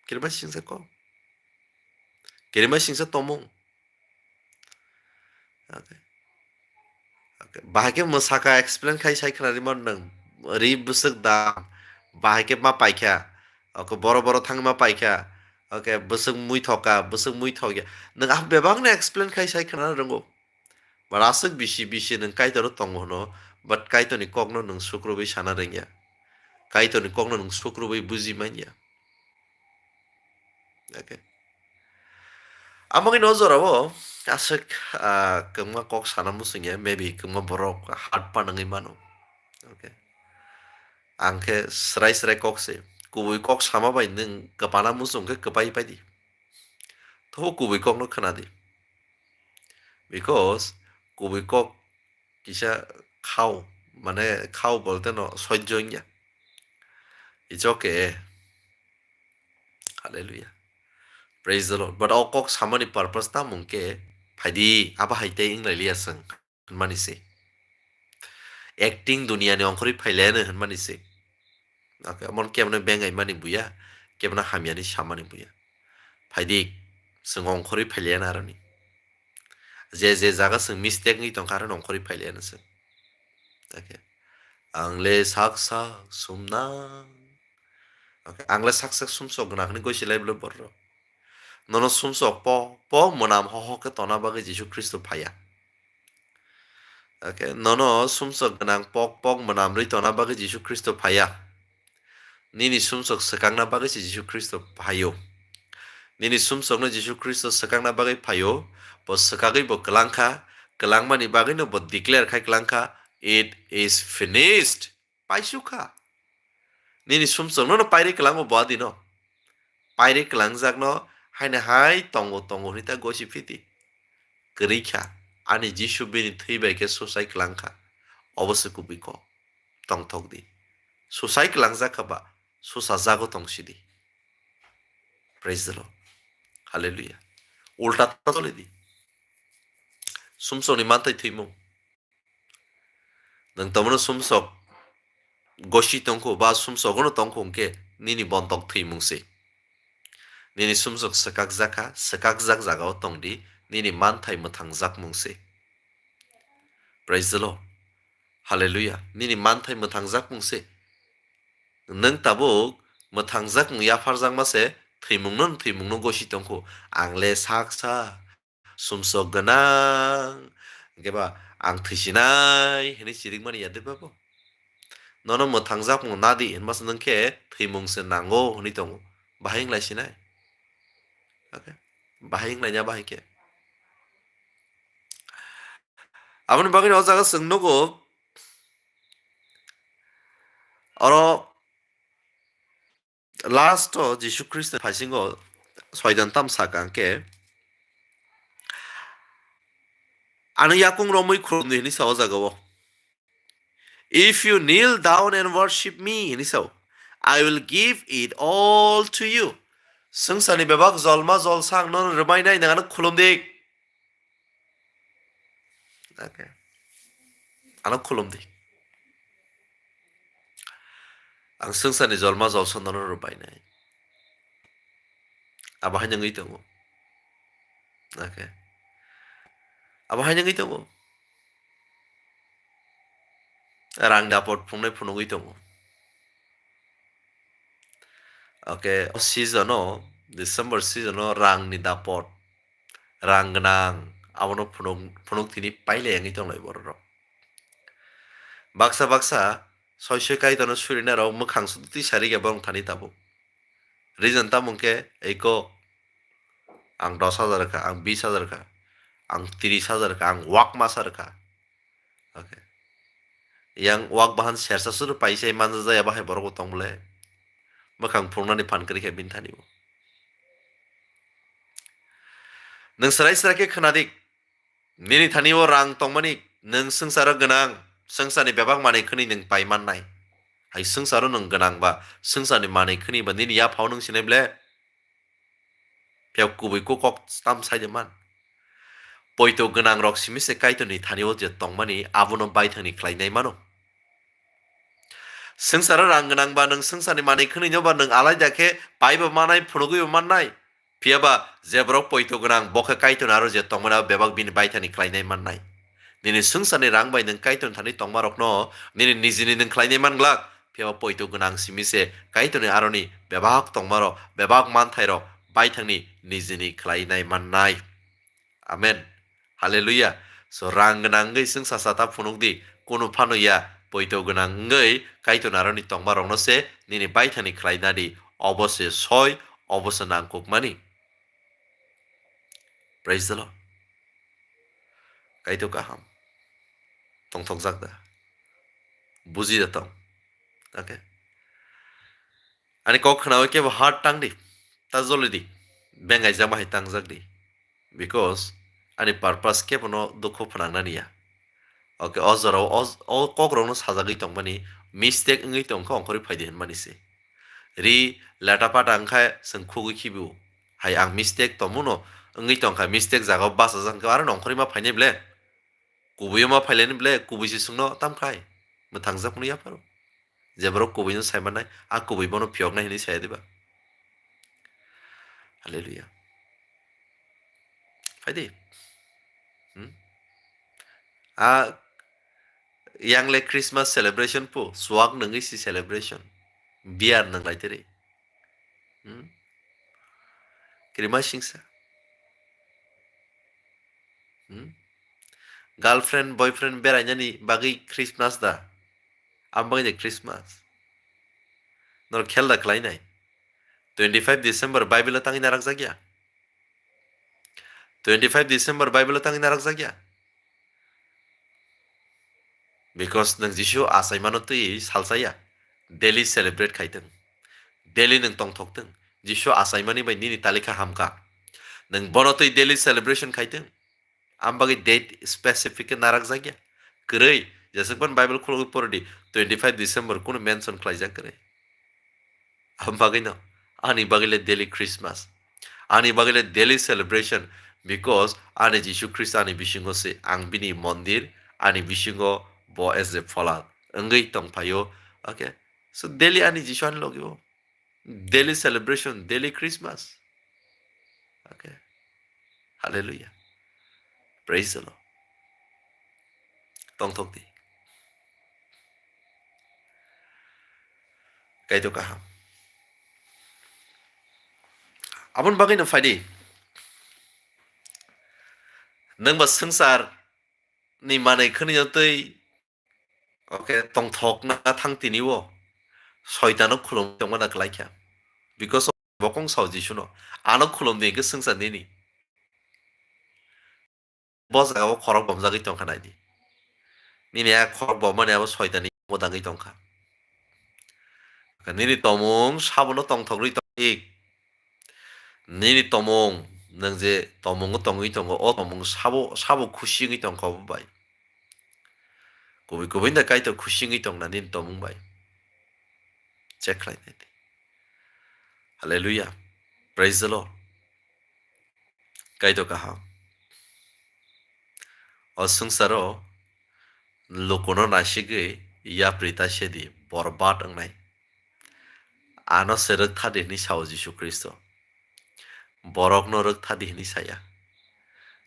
Kirima singsa kok. Kirima singsa tomung. Okay. Okay. Bahai khe mwsaka explain khai sai khna ri man nang. Ri bwswk da. Bahai khe ma paikha. Okay, boro boro thang ma paikha. Okay, bwswk mui thoka, bwswk mui thokya. Nang ah bebak no explain khai sai khna rwngo. But aswk bisi bisi nwng Kaitor tongo hwno, but Kaitor ni kok no nwng sukrubwi sana rwngya. Kaitor ni kok no nwng sukrubwi buji manya. Okay. Amoni no jora o aswk, ah, kwbangma kok sana muchungya, maybe kwbangma borok hard pa nangwi mano. Okay. Ang khe srai srai kok se, kubui kok sama bai nwng kwpana muchung khe kwpai pai di. Thobo kubui kok no khna di. Because kubui kok kisa khao, mane khao bolte no sojjo wngya. It's okay. Hallelujah. Praise the Lord. But o kok samani purpose tamo hwnkhe, phaidi, abo hai tei wng lai liya chwng, hwnmani se. Acting duniya ni ongkhorwi phai laya no hwnmani se. Okay, omo kebono bengai mani buya, kebono hamya ni samani buya. Phaidi, chwng ongkhorwi phai laya na aroni. Je je jaga chwng mistake wngwi tongkha, aroni ongkhorwi phai laya no chwng. Okay. Ang le sak sak sumnang. Okay, ang le sak sak sumsok gwnang hwnwi gosi lai bwle borok. Nono sumsok po, po mwnam ho ho khe tona bagwi Jisu Khristo phaiya. Okay, nono sumsok gwnang pok pok mwnam rwi tona bagwi Jisu Khristo phaiya. Nini sumsok swkakna bagwi se Jisu Khristo phaio. Nini sumsokno Jisu Khristo swkakna bagwi phaio. Bo swkagwi bo kwlangkha, kwlangmani bagwino bo declare khai kwlangkha, "It is finished." Paisukha. Nini sumsokno no pairi kwlango bo adino. Pairi kwlangjakno haino hai tongo tongo hwnwi ta gosi phiti. Kwrwi kha, ani Jisu bini thwi bai khe suicide kwlangkha. Obo se kubui kok. Tongthok di. Suicide kwlangjak kha ba, susa jago tong sidi. Praise the Lord. Hallelujah. Ulta ta choli di. Sumsokni manthai thwimung. Nwng tomono sumsok gosi tongkho ba sumsogono tongkho hwnkhe nini bontok thwimung se. Nini sumsok swkakjak kha, swkakjak jagao tong di, nini manthai mwthangjakmung se. Praise the Lord. Hallelujah. Nini manthai mwthangjakmung se. Nwng tabuk mwthangjakmung yapharjakma se, thwimungno, thwimungno gosi tongkho. Ang le sak sak, sumsok gwnang, hwnkhe ba ang thwisinai hwnwi chirikmani ya de babo? Nono mwthangjakmung nadi hwnma se nwng khe thwimung se nango hwnwi tongo. Bahai wng lai sinai? Okay. Bahai wng lai ya bahai khe? Aboni bagwi o jaga chwng nugo, oro last o Jisu Khristo phaisingo soitan tam saka hwnkhe, "Ano yakung romwi khulumdi," hwnwi sa o jaga o. "If you kneel down and worship me," hwnwi sa o, "I will give it all to you." Swngcharni bebak jolma jolsa ang nono rwbainai, nwng ano khulumdi. Okay. Ano khulumdi. Ang swngcharni jolma jolsa nono rwbainai. Abo haino wngwi tongo. Okay. Abo haino wngwi tongo. Rang dapot phunuknai phunugwi tongo. Okay, o season o, December season o rangni dapot, rang gwnang, abono phunuk, phunuk tini pailai wngwi tonglai bororok. Baksa baksa soi soi Kaitorno surinai rok mwkhang sudutwi sarikhe borok thani tabuk. Reason tamo hwnkhe, eiko ang dos hajar kha, ang bis hajar kha, ang tris hajar kha, ang wak masa rwkha. Okay. Yang wak bahan sersa suru paisa manja jaya bahai borok bo tong bole. Mwkhang phunuknani phan kwrwi khe bini thani bo. Nwng swrai swrai khe khwnadik. Nini thani o rang tongmani, nwng swngcharo gwnang, swngcharni bebak manwi khwnwi nwng pai mannai. Hai swngcharo nwng gwnang ba, swngcharni manwi khwnwi ba nini yaphao nwng sinai ble? Phiya kubui kok kok tam sai de man. Poito gwnang rok simi se Kaitorni thani o je tongmani abono baithangni khlainai mano. Swngcharo rang gwnang ba nwng swngcharni manwi khwnwi no ba nwng alaida khe pai bo mannai, phunugwi bo mannai. Phiya ba je borok poito gwnang bo khe Kaitorni aro je tongmani abo bebak bini baithangni khlainai mannai. Nini swngcharni rang bai nwng Kaitorni thani tongma rokno nini nijini nwng khlainai man glak. Phiya ba poito gwnang simi se Kaitorni aroni bebak tongma rok, bebak manthai rok baithangni nijini khlainai mannai. Amen. Hallelujah. So rang gwnang wngwi swngsa sata phunuk di, kunu phano ya, poito gwnang wngwi Kaitorni aroni tongma rokno se nini baithangni khlai na di, obo se soi, obo se nangkukmani. Praise the Lord. Kaitor kaham. Tongthokjak da? Buji da tong? Okay. Ani kok khnawi kebo heart tang di, ta joli di, bengai jama hai tangjak di. Because ani purpose kebono dukhu phwnangnani ya. Okay, o jorao o, o kokrokno sajagwi tongmani mistake wngwi tongkha ongkhorwi phaidi hinmani se. Ri leta pata wngkha chwng khugwi khibiu. Hai ang mistake tongmano wngwi tongkha, mistake jagao bachajak wngkha, aro nongkhorwi ma phainai ble? Kubui ma phailani ble, kubui se chwngno tam khai. Mwthangjak phano yapharo. Je borok kubui no sai mannai, a kubui bono phiyoknai hinwi saya diba? Hallelujah. Phaidi. Hmm? A yang le Christmas celebration po, suak nungwi si celebration. Beer nung lai tiri. Hmm? Kirima singsa. Hmm? Girlfriend, boyfriend berainani bagwi Christmas da? Am bagwi de Christmas. Nor khel da khlainai. Twenty five December Bible o tangwi narakjak ya? Twenty five December Bible o tangwi narakjak ya? Because nwng Jisu achaimano twi salsaya. Daily celebrate khaitwng. Daily nwng tongthoktwng. Jisu achaimani bai nini talikha hamkha. Nwng bono twi daily celebration khaitwng. Am bagwi date specific khe narakjak ya? Kwrwi, jeswk phano Bible khulogwi pori di, twenty five December kunu mention khlaijak kwrwi. Am bagwi no, ani bagwi le daily Christmas. Ani bagwi le daily celebration, because ani Jisu Khristo ani bisingo se, ang bini mondir, ani bisingo bo as a pholak wngwi tongphaio. Okay? So daily ani Jisu ani logi o. Daily celebration, daily Christmas. Okay. Hallelujah. Praise the Lord. Tongthok di. Kaitor kaham. Aboni bagwi no phaidi. Nwng ba swngchar ni manwi khwnwi twi, okay, tongthokna thang tini o. Soitano khulum tongmana kwlai kha. Because of bokong sao Jisu no. Ano khulum di hwnkhe swngchar nini. Bo jaga o khorok bomjagwi tongkha nai di. Nini a khorok bomani abo soitani modangwi tongkha. Nini tomung sabono tongthokgwi tong di. Nini tomung, nwng je tomungo tongwi tongo, o tomung sabo, sabo khusi wngwi tongkha obo bai. Kubui kubui da Kaitor khusi wngwi tongna nini tomung bai. Check khlai nai di. Hallelujah. Praise the Lord. Kaitor kaham. O swngcharo lukuno naisigwi yapri ta sedi borbad wngnai. Ano se rwkthardi hwnwi sao Jisu Khristo. borokno rwkthardi hwnwi saya.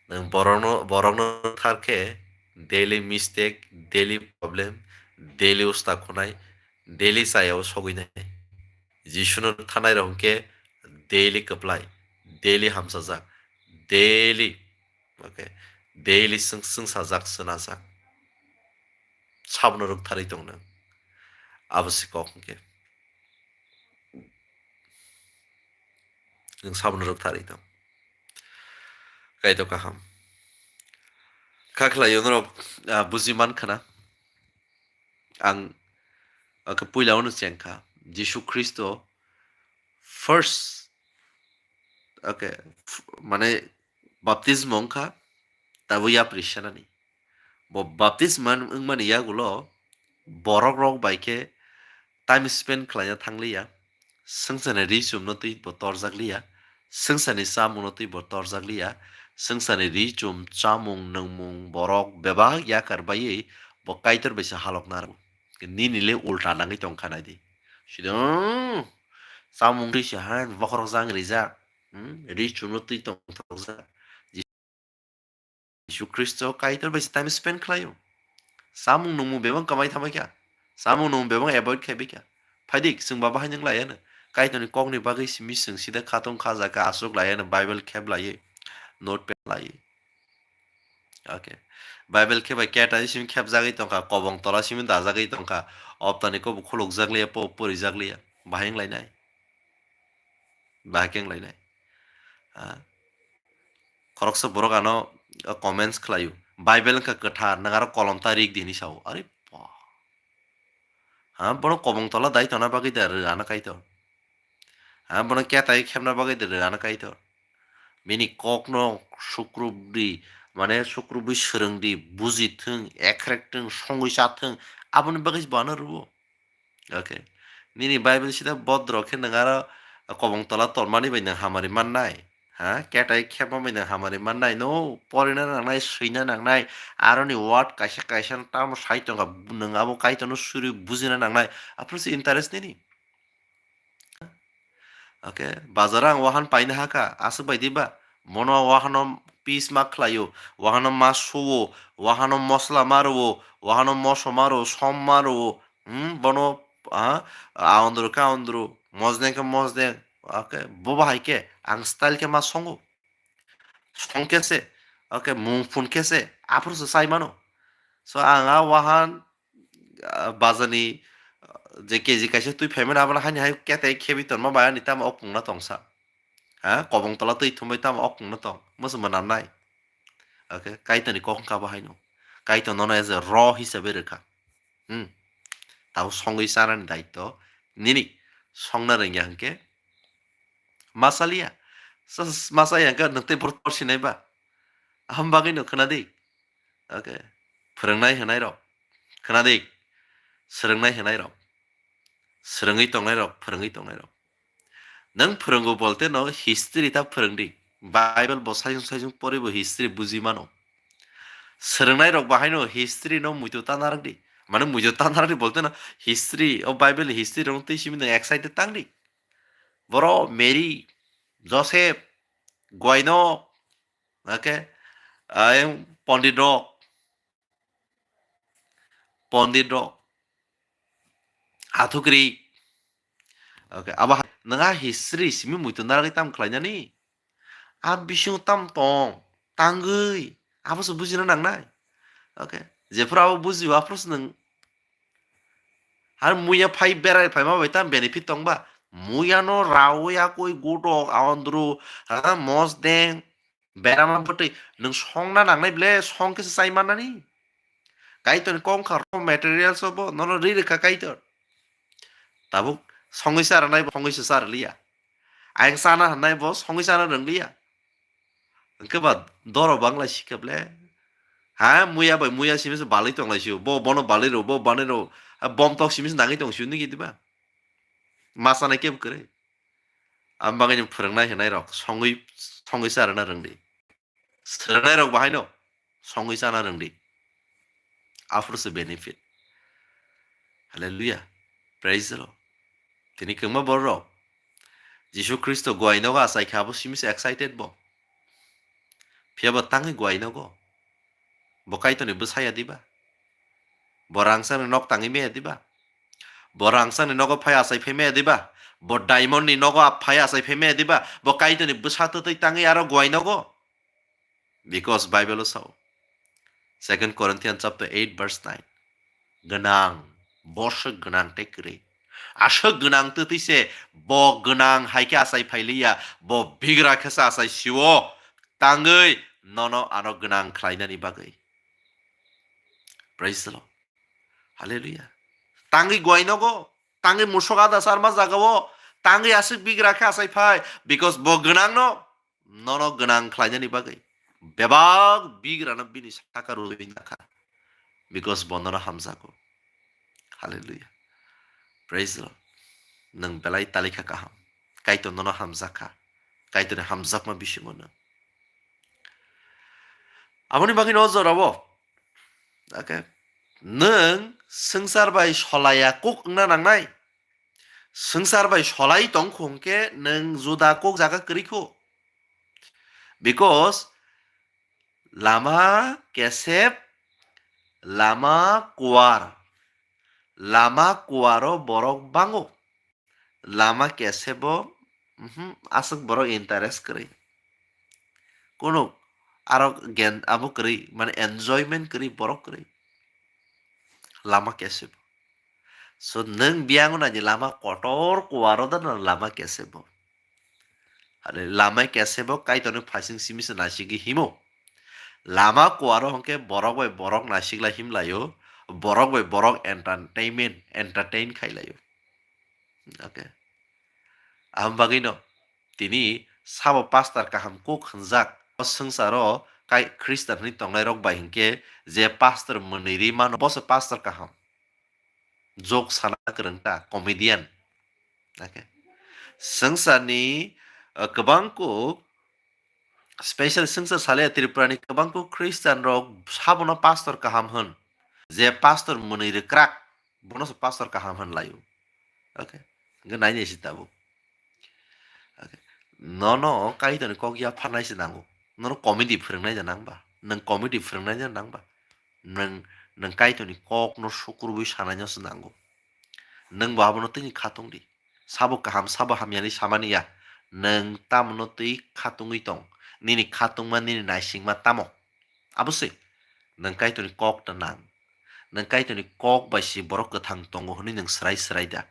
Nwng borokno, borokno rwkthar khe daily mistake, daily problem, daily usta khunai, daily chayao sogwinai. Jisuno rwktharnai rok hwnkhe daily kwplai, daily hamsajak, daily, okay, daily swng-, swngsajak, swnajak. Sabono rwktharwi tong nwng. Abo se kok hwnkhe. Nwng sabono rwktharwi tong. Kaitor kaham. Kha khlai norok, ah, buji man khna. Ang, okay, puila ono cheng kha. Jisu Khristo first, okay, f-, mane baptismo wng kha, tabuk yapri sanani. Bo baptisma wngmani yagulo borok rok bai khe time spend khlaina thangliya, swngcharni ri chumno twi bo torjak liya, swngcharni chamungno twi bo torjak liya, swngcharni ri chum chamung nungmung borok bebak yakar baiwi bo Kaitor bai se halok narwo. Nini le ulta nangwi tong kha nai di. Sidung chamung twi se han bokhorok jang rijak, hmm, ri chumno twi tong thokjak. Jisu Khristo Kaitor bai se time spend khlaio. Samung nungmung bebak kamai thamai kha. Samung nungmung bebak avoid khai bai kha. Phaidik, chwng ba bahai nang laiya no. Kaitorni kokni bagwi simi chwng sida khatung khaja kha, aswk laiya no, Bible khep laiwi, notepad laiwi. Okay. Bible khep bai keta simi khepjagwi tongkha, kobong tola simi dajagwi tongkha. Optani kobo khulukjak liya, po-, porijak liya. Bahai wng lainai. Bahai khe wng lainai. Ah. Khoroksa borok ano, ah, comments khlaio. Bible wngkha kwthar, nang aro kolom ta rik di hinwi sao. Are ba. Ha, bono kobong tola dai tongna bagwi da rwgano Kaitor. Ha, bono ketai khepna bagwi da rwgano Kaitor. Bini kokno sukrubdi, mane sukrubwi swrwngdi, buji thung, ekhrek thung, songwi cha thung, aboni bagwi bo ano rwo. Okay. Nini Bible sida bodro khe nwng aro kobong tola tormani bai nwng hamari mannai. Ha? Ketai khepma bai nwng hamari mannai. No, porina nangnai, swina nangnai. Aroni word kaisa kaisa no tamo sai tongkha, nwng abo Kaitorno suri bujina nangnai. Aphuru se interest nini. Okay, bazar ang wahan paina haka, aswk bai di ba? Mono wahano piece ma khlaio, wahano ma suwo, wahano mosla ma rwo, wahano moso ma rwo, som ma rwo, hmm, bono, ah, aondro khe aondro, mosdeng khe mosdeng, okay, bo bahai khe ang style khe ma songo. Song khe se, okay, mung phun khe se, aphuru se sai mano. So ang a wahan, ah, bazani, ah, je K G kaisa twi phaimani, abono haini hai ketai khebwi tonma bai ani tamo ok pungna tongsa. Ha, kobong tola twi thumbai tamo ok pungna tong. Musu mwnamnai. Okay, Kaitorni kok wngkha bo haino. Kaitor nono as a raw hisabe rwkha. Hmm. Tabo songwi chanani daitto nini, songna rwngya hwnkhe ma chaliya. Sa-, ma chaya hwnkhe nwng tei borok torsinai ba? Aham bagwino khwnadi. Okay. Phwrwngnai hwnai rok. Khwnadi. Swrwngnai hwnai rok. Swrwngwi tongnai rok, phwrwngwi tongnai rok. Nwng phwrwngo bolte no history ta phwrwngdi. Bible bo saisung saisung poribo history buji mano. Swrwngnai rok bahaino history no muitu ta narwkdi. Mane muitu ta narwkdi bolte no history, o Bible history rok twi simi nwng excited tangdi. Boro Mary, Joseph, Gwaino, okay, ayang Pondit rok, Pondit rok, Athukri, okay, abo ha-, nang a history simi muitu narwkdi tam khlainani? A bising tam tong, tangwi, abo se bujina nangnai. Okay, jephuru abo bujiyo, aphuru se nwng. Ar muya phai berai phaima bai tam benefit tong ba? Muya no rawi akoi gotok, aondru, ha, mosdeng, berama bwtwi, nwng songna nangnai ble, song khe se chai mannani. Kaitorni kok wngkha raw materials o bo, nono ri rwkha Kaitor. Tabuk songwi sa rwnai bo, songwi se sa rwliya. Ayang chana hwnai bo, songwi chana rwngliya. Hwnkhe ba doro bangla sikhe ble. Ha, muya bai muya simi se balwi tonglaisio. Bo bono balwi rw, bo banwi rw. Ha, bom tok simi se nangwi tongsio nini diba? Ma chanai kebo kwrwi. Ang bagwi ni phwrwngnai hwnai rok songwi, songwi sa rwna rwngdi. Swrwngnai rok bahaino songwi chana rwngdi. Aphuru se benefit. Hallelujah. Praise the Lord. Tini kwbangma borok rok Jisu Khristo guai nogo achai kha, abo simi se excited bo. Phiya bo tangwi guai nogo. Bo Kaitorni bwsa ya diba? Bo rangchakni nok tangwi maya diba? Bo rangchakni nogo phai achai phai maya diba? Bo diamond ni nogo ap phai achai phai maya diba? Bo Kaitorni bwsa twtwi tangwi aro guai nogo? Because Bible o sao, Second Corinthians chapter eight verse nine, gwnang, bo swk gwnang tei kwrwi. Aswk gwnang twtwi se bo gwnang hai khe achai phai liya, bo bigra khe se achai sio, tangwi nono ano gwnang khlainani bagwi. Praise the Lord. Hallelujah. Tangwi guai nogo, tangwi musok ada sarma jagao, tangwi aswk bigra khe achai phai, because bo gwnang no, nono gwnang khlainani bagwi. Bebak bigra no bini saka rwi nakha, because bo nono hamjago. Hallelujah. Praise the Lord. Nwng belai talikha kaham. Kaitor nono hamjakha. Kaitorni hamjakma bisingo nwng. Aboni bagwi no jorabo. Okay. Nwng swngchar bai solaya kuk wngna nangnai. Swngchar bai solai tong khung khe nwng juda kuk jaga kwrwi khu. Because lama kesep, lama kuar. Lama kuaro borok bango. Lama kesebo, mhm, aswk borok interest kwrwi. Kunuk aro gen abo kwrwi, mane enjoyment kwrwi borok kwrwi. Lama kesebo. So nwng biyang nai di lama kotor kuaro da na lama kesebo. Hale lama kesebo Kaitorni phaising simi se naisingwi himo. Lama kuaro hwnkhe borok bai borok naisikla himlaio, borok bai borok entertainment, entertain khailaio. Okay. Aboni bagwino tini sabo pastor kaham kuk hwnjak. O swngcharo kai Khristan hwnwi tongnai rok bai hinkhe je pastor mwnwi ri mano, bo se pastor kaham. Joke sana kwrwng ta, comedian. Okay. Swngcharni, uh, kwbang kuk special swngchar sale Tripura ni kwbang kuk Christian rok sabono pastor kaham hwn. Je pastor mwnwi rwkrak, bono se pastor kaham hwn laio. Okay. Hwnkhe nai nai si tabuk. Okay. Nono Kaitorni kok yapharnai se nango. Nono comedy phwrwngnai da nang ba? Nwng comedy phwrwngnai da nang ba? Nwng, nwng Kaitorni kokno sukurwi sanaino se nango. Nwng bo abono tini khatung di. Sabo kaham, sabo hamyani samani ya. Nwng tamono twi khatungwi tong. Nini khatungma, nini naisingma tamo? Abo se. Nwng Kaitorni kok da nang. Nwng Kaitorni kok bai se borok kwthang tongo hwnwi nwng swrai swrai da.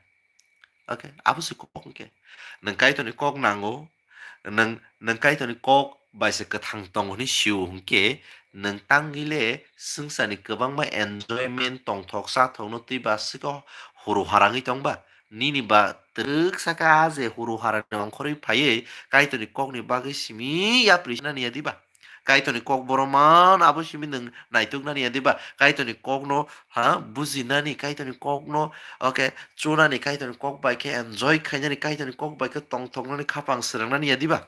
Okay, abo se kok hwnkhe. Nwng Kaitorni kok nango, nwng, nwng Kaitorni kok bai se kwthang tongo hwnwi sio hwnkhe, nwng tangwi le swngcharni kwbangma enjoyment tongthok chathokno twi ba swkang huru harangwi tong ba? Nini ba twrwk saka a je huru harani ongkhorwi phaiwi Kaitorni kokni bagwi simi yapri sinani ya diba? Kaitorni kok borok man abo simi nwng naituknani ya diba? Kaitorni kokno, ha, bujinani, Kaitorni kokno, okay, chunani, Kaitorni kok bai khe enjoy khainani, Kaitorni kok bai khe tongthoknani, khapang swrwngnani ya diba?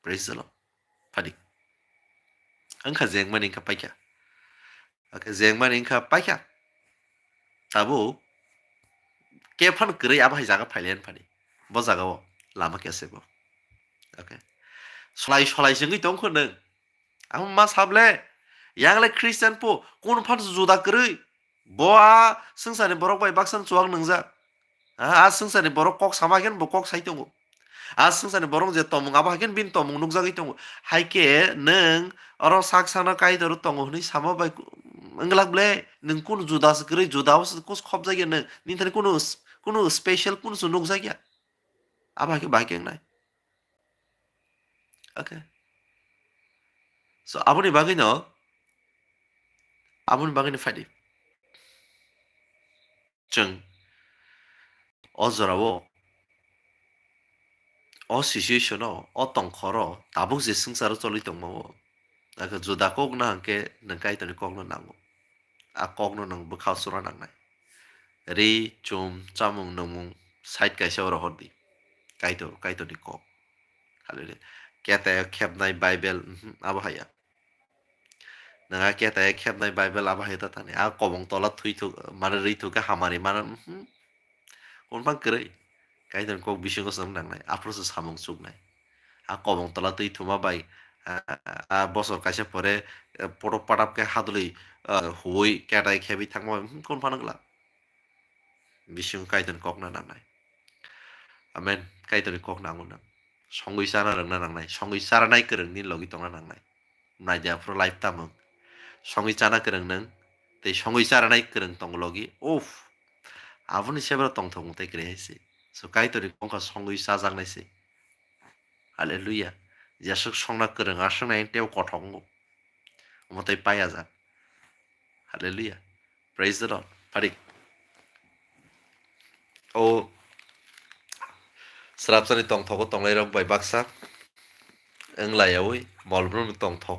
Praise the Lord. Phadi. Wngkha jengmani wngkha paikha. Okay, jengmani wngkha paikha. Tabuk khe phano kwrwi abo hai jaga phailayan phani. Bo jagao lama kese bo. Okay. Solai solai se wngwi tongkho nwng. Amo ma sable. Yang le Christian po, kun phan juda kwrwi. Bo a swngcharni borok bai baksa chuwak nwngjak. A, a swngcharni borok kok sama khe bo kok sai tongo. A swngcharni borok je tongmung abo hai khe bini tongmung nukjagwi tongo. Hai khe nwng oro sak sakno Kaitor tongo hwnwi sama bai ku-, wng glak ble, nwng kunu juda se kwrwi, juda o se kus khopjak ya nwng. Nini thani kunu, kunu special kunu se nukjak ya. Abo hai khe bahai khe wngnai. Okay. So, aboni bagwino, aboni bagwino phaidi. Chwng o jorao, o situation-o, o tongkhoro tabuk je swngcharo choli tongmao, akhe juda kok na hwnkhe nwng Kaitorni kokno nango. A kokno nwng bwkhao sura nangnai. Ri, chum, chamung, nwngmung side kaisa oro hordi. Kaitor, Kaitorni kok. Hallelujah. Ketaio khepnai Bible, mhm, abo haya. Nang a ketaio khepnai Bible abo hai ta thani. A kobong tola thwi thuk, mane rwi thuk khe hamari mane, mhm. Kon bang kwrwi. Kaitor kok bisingo chwng nangnai, aphuru se samung chuknai. A kobong tola twi thuma bai, a, a bosor kaisa pore, eh, potok patap khe hadwlwi, eh, huwi ketai khebwi thangma bai, hmm, kon phano glak. Bisingo Kaitor kok na nangnai. Amen. Kaitor kok nango nang. Songwi chana rwngna nangnai. Songwi charanai kwrwng ni logi tongna nangnai. Naidi aphuru life tamung. Songwi chana kwrwng nwng, tei songwi charanai kwrwng tong logi. Uff. Aboni sebra tongthok mwtai kwrwi hai se. So Kaitorni kongkha songwi chajaknai se. Hallelujah. Jesuk songna kwrwng aswk nai tei kothok wngo. Omo tei paiya jak. Hallelujah. Praise the Lord. Pharik. O srapsani tongthogo tonglairok bai baksa wng laiyaui molbrumni tongthok,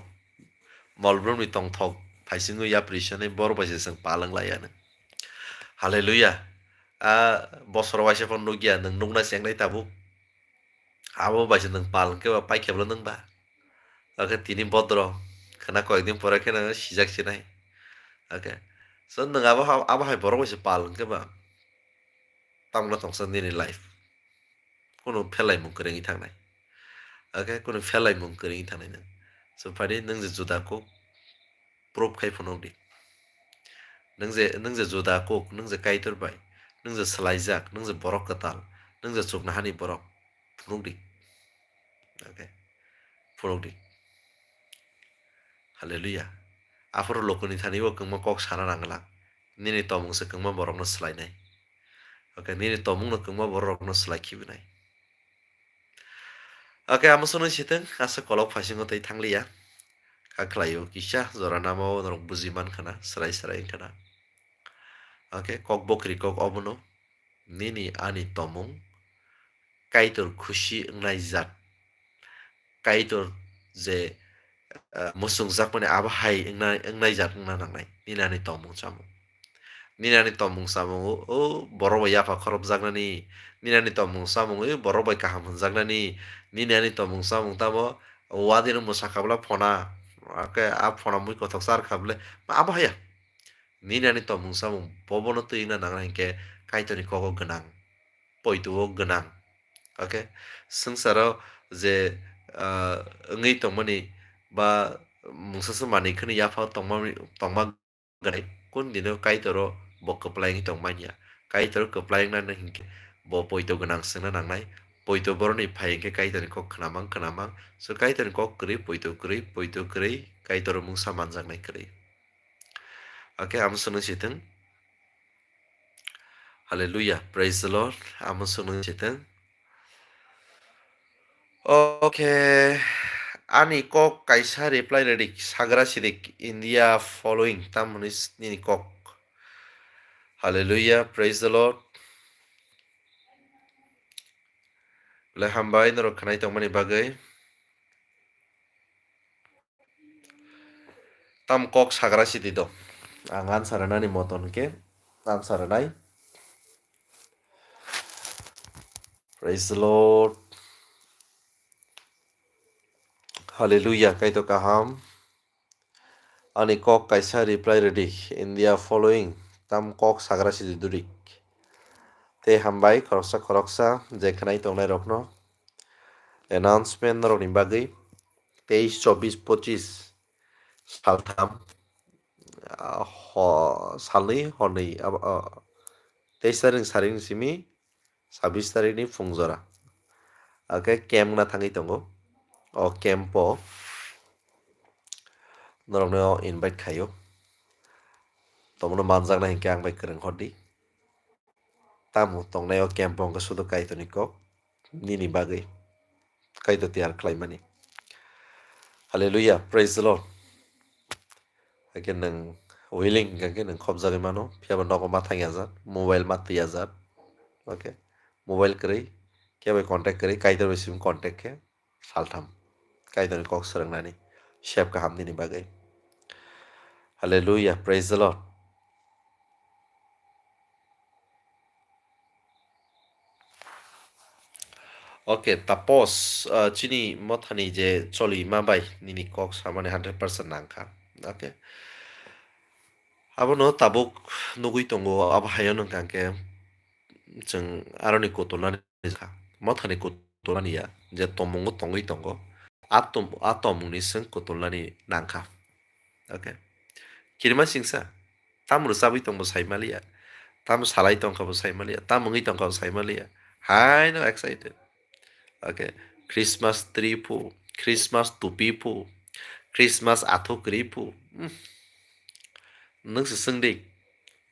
molbrumni tongthok phaisingwi yapri sanai borok bai se chwng pal wng laiya nw. Hallelujah. A bosor waisa phano nukya, nwng nukna chengnai tabuk. Abo bai se nwng pal hwnkhe ba paikhe bwla nwng ba. Oke, tini bodro khwna koyekdin pore kheno sijak sinai. Oke. So nwng abo ha-, abo hai borok bai se pal hwnkhe ba. Tamno tongsa nini life. Kunu phelaimung kwrwngwi thangnai. Oke, kunu phelaimung kwrwngwi thangnai nwng. So phadi nwng je juda kuk proof khai phunuk di. Nwng je, nwng je juda kuk, nwng je Kaitor bai, nwng je swlaijak, nwng je borok kwtal, nwng je chuknohani borok, phunuk di. Oke. Phunuk di. Hallelujah. Aphuru lokoni thani bo kwngma kok sana nang glak. Nini tomung se kwngma borokno swlainai. Oke, nini tomungno kwngma borokno swlai khibinai. Oke, amo sono siteng, asa kolok phasingo tei thangliya. Kha khlaio kisa jora namo norok buji man khana, srai srai khana. Oke, kok bokri kok obono. Nini ani tomung Kaitor khusi wngnai jat. Kaitor je, eh, muchungjakmani abo hai wngna, wngnai jat wngna nangnai. Nini ani tomung chamung. Nini ani tomung chamung o, o borok bai yapha khorobjaknani. Nini ani tomung chamung o borok bai kaham hwnjaknani. Nini ani tomung chamung tamo wadirok mwsakha bwla phona. Ake a phona mui kothok char kha bwle. Ma abo haya. Nini ani tomung chamung bobono twi wngna nangnai hinkhe Kaitorni kogo gwnang. Poito o gwnang. Oke, swngcharo je, ah, wngwi tongmani ba mungsa se manwi kheno yapha tongma, tongma gwnai, kun dino Kaitoro bo kwplai wngwi tongmanya. Kaitoro kwplai wngna nang hinkhe bo poito gwnang swngna nangnai. Poito boroni phai hinkhe Kaitorni kok khnamang, khnamang. So Kaitorni kok kwrwi, poito kwrwi, poito kwrwi, Kaitoro mungsa manjaknai kwrwi. Oke, amo swngwi sitwng. Hallelujah. Praise the Lord. Amo swngwi sitwng. Okay. Ani kok kaisa reply ready. Sagra sidik India following. Tamoni nini kok. Hallelujah. Praise the Lord. Le hambai norok khnai tongmani bagwi. Tam kok sagra sidi do. Ang answer rwnani moton khe answer rwnai. Praise the Lord. Hallelujah. Kaitor kaham. Ani kok kaisa reply ready. India following. Tam kok sagra sidi durik. Tei hambai khoroksa khoroksa je khnai tongnai rokno. Announcement rokni bagwi. Teis, chobis, pochis, saltham, ah, ho-, salnwi, hornwi, abo, ah, teis tarik ni sarik ni simi sabis tarik ni phung jora. Ake camp na thangwi tongo. O camp o norokno invite khaio. Tomono manjaknai hinkhe ang bai kwrwng hordi. Tamo tongnai o camp o hwnkhe sudu Kaitorni kok. Nini bagwi Kaitor tiyar khlaimani. Hallelujah, praise the Lord. Hakhe nwng willing hwnkhe nwng khopjagwi mano, phiyaba nogo ma thangya jat, mobile ma twiya jat. Okay, mobile kwrwi, khe bai contact kwrwi, Kaitor bai simi contact khe saltham. Kaitorni kok swrwngnani sep kaham nini bagwi. Hallelujah, praise the Lord. Okay, tapos, ah, chini mothani je choli ma bai nini kok samani hundred percent nangkha. Okay. Abono tabuk nugui tongo, abo hayo nungkha khe chwng aroni kutulnani kha. Mothani kutulani ya, je tomungo tongwi tongo, a tom-, a tomungni swng kutulnani nangkha. Okay. Kirima singsa, tamo rwchabwi tongbo saimaliya, tamo salai tongkhabo saimaliya, tamo wngwi tongkhabo saimaliya. Haino excited. Okay. Christmas tree phu, Christmas tupi phu, Christmas athukri phu. Hmm. Nwng se swng di.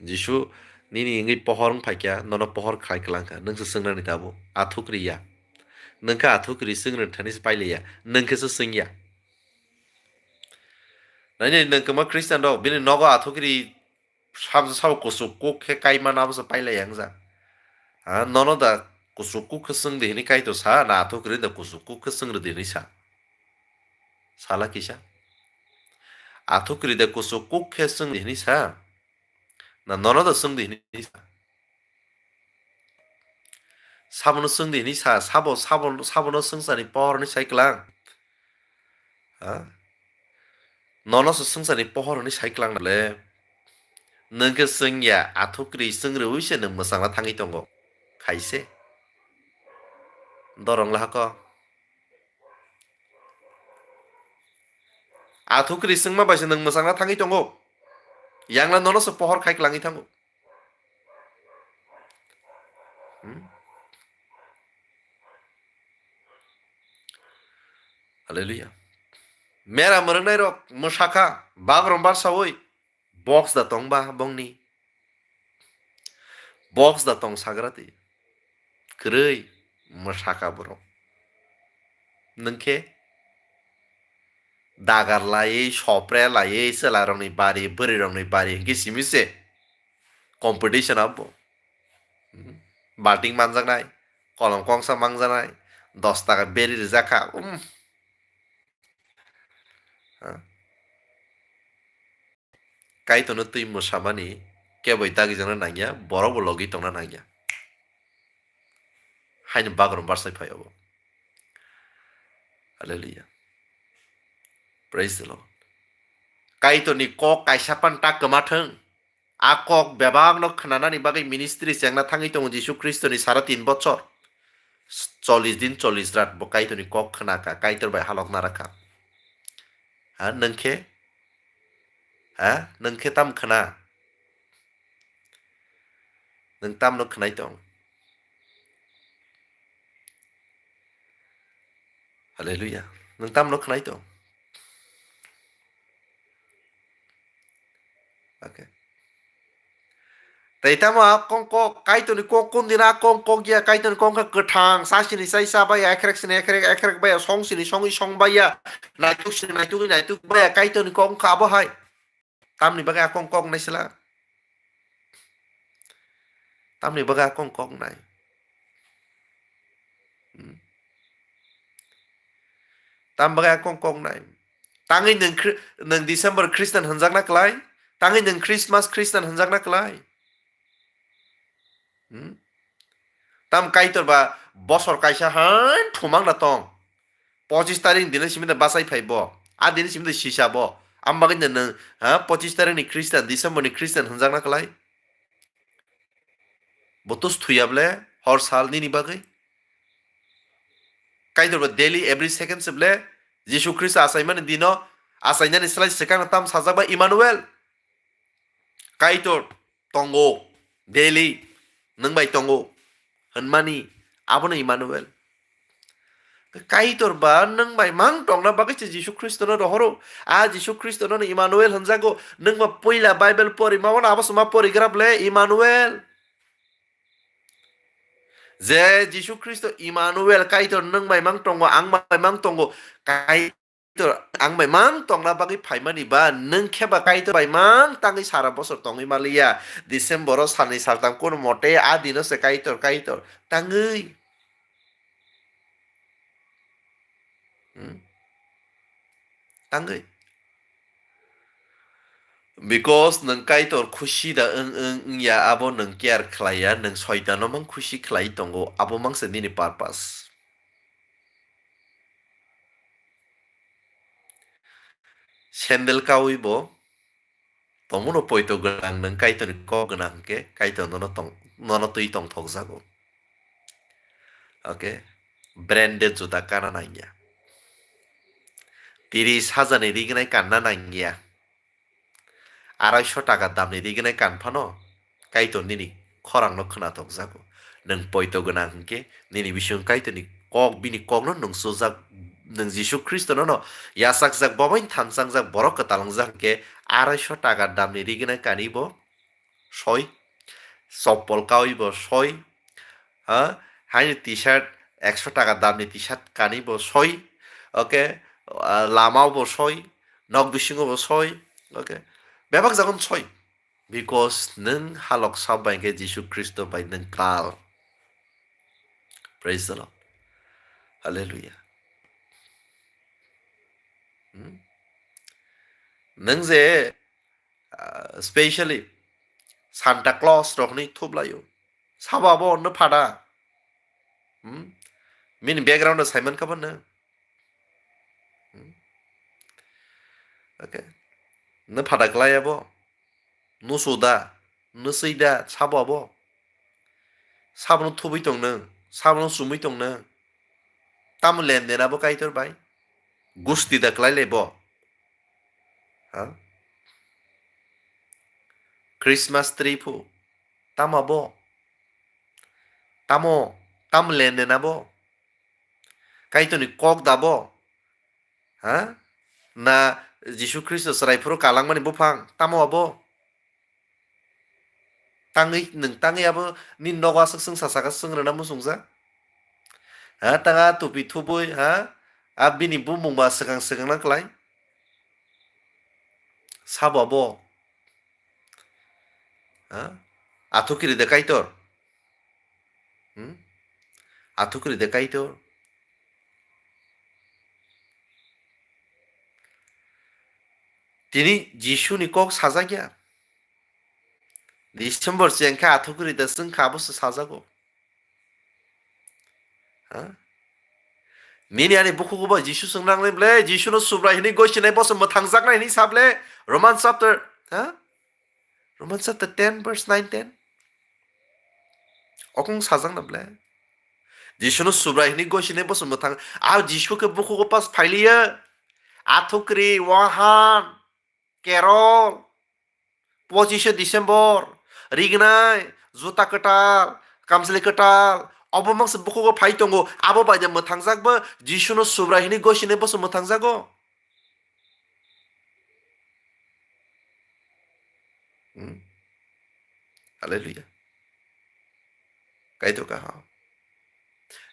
Jisu nini wngwi pohor wng phaikha, nono pohor khai kwlangkha. Nwng se swngnani tabuk. Athukri ya. Nwng khe athukri swngni thani se pailaiya. Nwng khe se swngya. Nai nai nwng kwma Christian rok, bini nogo athukri samsa sabo kuchuk kuk khe kaimana abo se pailaiya wngjak. Ha, nono da kuchuk kuk khe swng di hini Kaitor sa, na athukri da kuchuk kuk khe swng rw di hini sa. Sala kisa. Athukri da kuchuk kuk khe swng di hini sa. Na nono da swng di hini sa. Sabono swng di hini sa, sabo, sabo, sabono swngchani pohor hwnwi sai kwlang. Ha? Nono se swngchani pohor hwnwi sai kwlang nale. Nwng khe swngya, athukri swng rwui se nwng mwchangna thangwi tongo. Khaise. Dorong lahako. Athukri swngma bai se nwng mwchangna thangwi tongo. Yangla nono se pohor khai kwlangwi thango. Hmm? Hallelujah. Mera mwrwknai rok mwsakha, bagrom barsawi, box da tongba bongni. Box da tong sagrati. Kwrwi mwsakha borok. Nwng khe dagar laiwi, sopre laiwi, chwla rokni bari, bwrwi rokni bari, hinkhe simi se competition abo. Hmm. Balting manjaknai, kolom kongsa manjaknai, dos taka beri rijak kha. Um. Ha. Kaitorno twi mwsamani keboi dagijakna nangya, borokbo logi tongna nangya. Haino bagrum barsai phai obo. Hallelujah. Praise the Lord. Kaitorni kok kaisa pan ta kwma thwng. A kok bebakno khwnanani bagwi ministry chengna thangwi tongo Jisu Khristoni sara tin bochor. Chollish din, chollish rat bo Kaitorni kok khwnakha, Kaitor bai halok narakha. Ha, nwng khe? Ha, nwng khe tam khwna? Nwng tamno khwnai tong? Hallelujah. Nwng tamno khwnai tong? Okay. Tei tamo a kong kok, Kaitorni kok kundina kong kok ya, Kaitorni kong kha kwthang, sa sini sai sa baya, ekrek sini ekrek, ekrek baya, song sini songwi song baya, naituk sini naitukwi naituk baya, Kaitorni kok kha abo hai. Tamni bagwi a kong kok nai sila? Tamni bagwi a kong kok nai? Hmm. Tam bagwi a kong kok nai? Tangwi nwng Khri-, nwng December Christian hwnjakna klai? Tangwi nwng Christmas Christian hwnjakna klai? Hmm? Tam Kaitor ba bosor kaisa han thumang da tong. Pochis tarik dini simi da bachai phai bo. A dini simi da sisa bo. Am bagwi da nwng, ha, pochis tarik ni Christian, December ni Christian hwnjakna klai? Bo tus thuya ble hor sal nini bagwi? Kaitor ba daily every second se ble Jisu Khristo achaimani dino achainani slai swkang tam sajak ba Emmanuel. Kaitor tongo, daily nwng bai tongo hwnmani, abono Emmanuel. Kaitor ba nwng bai mang tongna bagwi se Jisu Khristono rohoro. A Jisu Khristono Emmanuel hwnjago. Nwng ba puila Bible pori ma wano abo suma porigraph le Emmanuel. Je Jisu Khristo Emmanuel, Kaitor nwng bai mang tongo, ang bai mang tongo. Kai Kaitor ang bai mang tongna bagwi phaimani ba, nwng khe ba Kaitor bai mang tangwi sara bosor tongwi maliya. December o salni saltam kuno mote a dino se Kaitor, Kaitor tangwi. Hmm? Tangwi. Because nwng Kaitor khusi da wng, wng, wngya, abo nwng care khlaiya, nwng soitano mang khusi khlai tongo, abo mang se nini purpose. Sandal kaui bo tongmano poito gwnang nwng Kaitorni kok gwnang hwnkhe Kaitor nono tong-, nono twi tongthokjago. Okay? Branded juta kana nangya. Tiris hajar ni rignai kanna nangya. Arai sho taka damni rignai kan phano Kaitor nini khorangno khwnathok jago. Nwng poito gwnang hwnkhe nini bising Kaitorni kok, bini kokno nwng sujak, nwng Jisu Khristono no yachakjak, bo bai thansangjak, borok kwtal wngjak hwnkhe arai sho taka damni rignai kani bo soi, choppol kaui bo soi, ha, haini T-shirt, ekso taka damni T-shirt kani bo soi, okay, ah, lamao bo soi, nok bisingo bo soi, okay, bebak jagon soi, because nwng halok sap bai khe Jisu Khristo bai nwng kal. Praise the Lord. Hallelujah. Hmm? Nwng je, ah, specially Santa Claus rokni thuplaio. Sabo abo onno phada. Hmm? Mini background o saiman kha bono. Hmm? Okay. No phada klai abo. No suda. No sui da. Sabo abo. Sabono thubui tong nang. Sabono sumui tong nang. Tamo lenden abo Kaitor bai. Gusti da klai le bo. Ha? Christmas tree phu. Tamo abo. Tamo, tamo lenden abo. Kaitorni kok da bo. Ha? Na Jisu Khristo chwrai phuru kalangmani buphang. Tamo abo. Tangwi, nwng tangwi abo ni nogo aswk swngsa saka swng rwna muchungjak. Ha, tanga tupi thubui, ha? A bini bumung ba swkang swkang na klai. Sabo abo. Ha? Athukiri de Kaitor. Hmm? Athukiri de Kaitor. Tini Jisuni kok sajak ya. December chengkha athukiri da swngkha abo se sajago. Ha? Nini ani bukhugo ba Jisu swngnang le ble, Jisu no Subrai hini gosinai boso mwthangjaknai hini sable, Roman chapter, ha? Roman chapter ten verse nine ten. Okong sajak na ble. Jisu no Subrai hini gosinai boso mwthang, a Jisu khe bukhugo pas phailiya. Athukri, wahan, kerol, pochishe December, rignai, juta kwtal, kamchwlwi kwtal, obo mangsa bukhugo phai tongo, abo bai de mwthangjak bo, Jisu no Subrai hini gosinai boso mwthangjago. Hmm. Hallelujah. Kaitor kaham.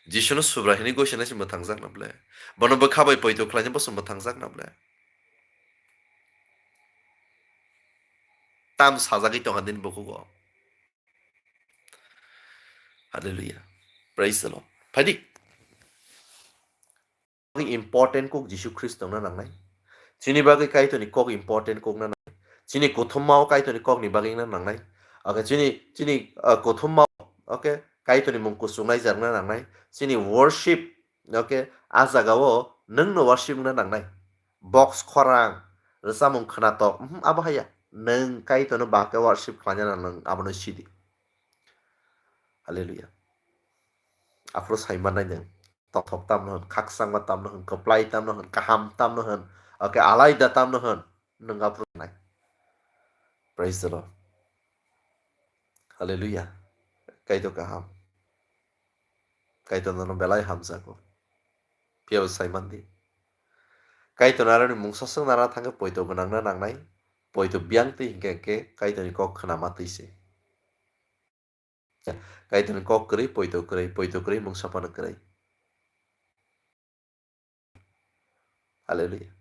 Jisu no Subrai hini gosinai se mwthangjak na ble. Bono bwkha bai poito khlaina boso mwthangjak na ble. Tam sajagwi tongkha din bukhugo. Hallelujah. Praise the Lord. Phaidi. Important kok Jisu Khristo no nangnai. Chini bagwi Kaitorni kok important kok na nangnai. Chini kuthumma o Kaitorni kok ni bagwi na nangnai. Okay, chini, chini, uh, kuthumma o, okay, Kaitorni mung kuchungnai jar na nangnai. Chini worship, okay, a jaga o nwng no worship na nangnai. Box khorang, rwchapmung khwnatok, mhm, abo haya. Nwng Kaitorno ba khe worship khlaina nang, nwng abono sidi. Hallelujah. Aphuru sai mannai nwng, tongthok tamno hwn, khakchangma tamno hwn, kwplai tamno hwn, kaham tamno hwn, okay, alaida tamno hwn, nwng aphuru nai. Praise the Lord. Hallelujah. Kaitor kaham. Kaitor nono belai hamjago. Phiyaba sai mandi. Kaitor aroni mungsa swng nara thangkhe poito gwnangna nangnai. Poito biyang twi hinkhe hinkhe Kaitorni kok khwnama twi se. Kaitorni kok kwrwi, poito kwrwi, poito kwrwi mungsa phano kwrwi. Hallelujah.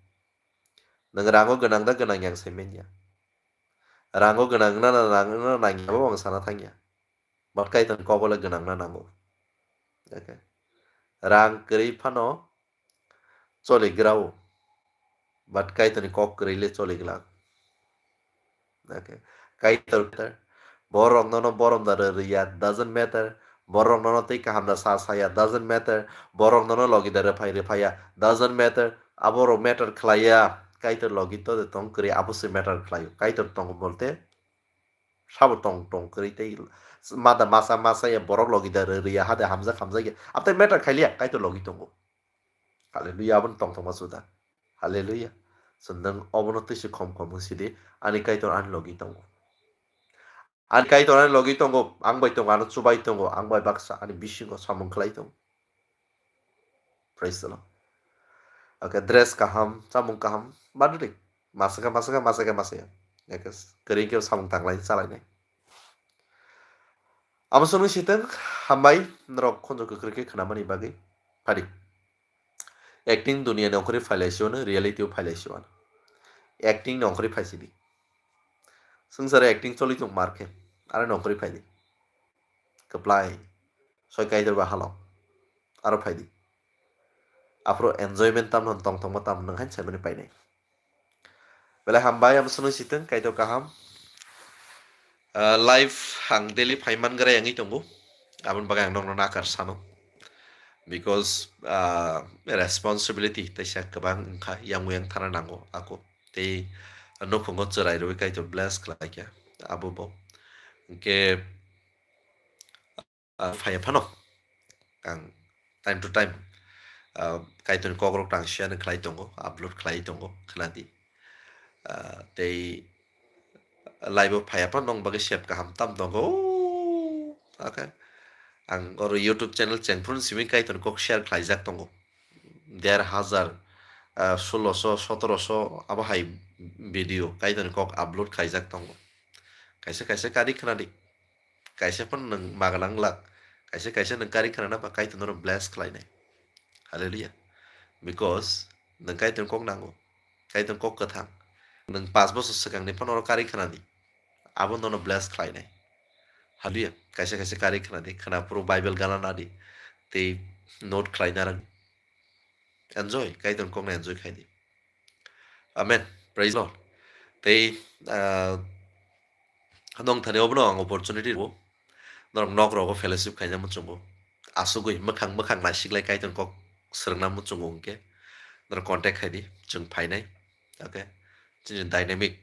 Nwng rango gwnang da gwnang yang sai manya. Rango gwnang na, na, na, na nang ya bo ang sana thang ya. But Kaitorni kok le gwnang na nango. Okay. Rang kwrwi phano choli grao. But Kaitorni kok kwrwi le choli glak. Okay. Kaitor, borok nono borom da rw rwya, doesn't matter. Borok nono tei kaham da sa saya, doesn't matter. Borok nono logi da rwphai rwphaya, doesn't matter. Abo rok matter khlaiya. Kaitor logi to de tong kwrwi, abo se matter khlaio. Kaitor tongo bolte Sabo tong tong kwrwi tei mada masa masa ya borok logi da rwya hade hamjak hamjak ya. Abtai matter khailiya, Kaitor logi tongo. Hallelujah, aboni tong tongma suda. Hallelujah. So nwng obono twi se khom khom wng sidi, ani Kaitor ani logi tongo. Ani Kaitor ani logi tongo, ang bai tongo, ano chubai tongo, ang bai baksa ani bisingo samung khlai tongo. Praise the Lord. Okay, dress kaham, chamung kaham, badri. Masaka, masaka, masaka, masaka. Kwrwi khe samung tanglai chalainai. Amo songwi siteng, hambai, norok khonjo kwkrwi khe khnamani bagwi. Phadi. Acting duniya ni ongkhorwi phailai siwano, reality o phailai siwano. Acting ni ongkhorwi phaisidi. Swngcharo acting choli tong mar khe, aro ni ongkhorwi phaidi. Kwplai. Soi Kaitor ba halo. Aro phaidi. Aphuru enjoyment tamno tong tongma tam nwng hain saimani painai. Belai hambai, amo songwi siteng, Kaitor kaham. Ah, live ang daily phaiman gra yangwi tongo. Aboni bagwi ang nokno nakar sano. Because, ah, responsibility teisa kwbang wngkha, yang yang thana nango ako. Tei nukhungo chwrai rwi Kaitor bless khlaikha. Abo bo. Hwnkhe, ah, phaiya phano ang time to time, ah, Kaitorni kokrok tang share khlai tongo, upload khlai tongo, khnadi. Ah, tei live o phaiya phano nong bagwi sep kaham tam tongo. Okay. Ang oro YouTube channel chengphuru simi Kaitorni kok share khlaijak tongo. Der hazar, ah, sulosho, sotoroso abo hai video Kaitorni kok upload khlaijak tongo. Kaisa kaisa kari khnadi. Kaisa phano nwng magana wng lak, kaisa kaisa nwng kari khnana ba Kaitor nono bless khlainai. Hallelujah. Because nwng Kaitor kok nango, Kaitor kok kwthang. Nwng pas bosor swkangni phano oro kari khnadi, abo nono bless khlainai. Hallelujah. Kaisa kaisa kari khnadi, khna phuru Bible gana nadi, tei note khlaina rang. Enjoy, Kaitor kokno enjoy khaidi. Amen. Praise Lord. Tei, ah, nong thani obono ang opportunity rwo. Norok nok rogo fellowship khaina muchungo. Asugwi mwkhang mwkhang naisiklai Kaitor kok swrwngna muchungo hwnkhe. Norok contact khaidi, chwng phainai. Okay. Chini dynamic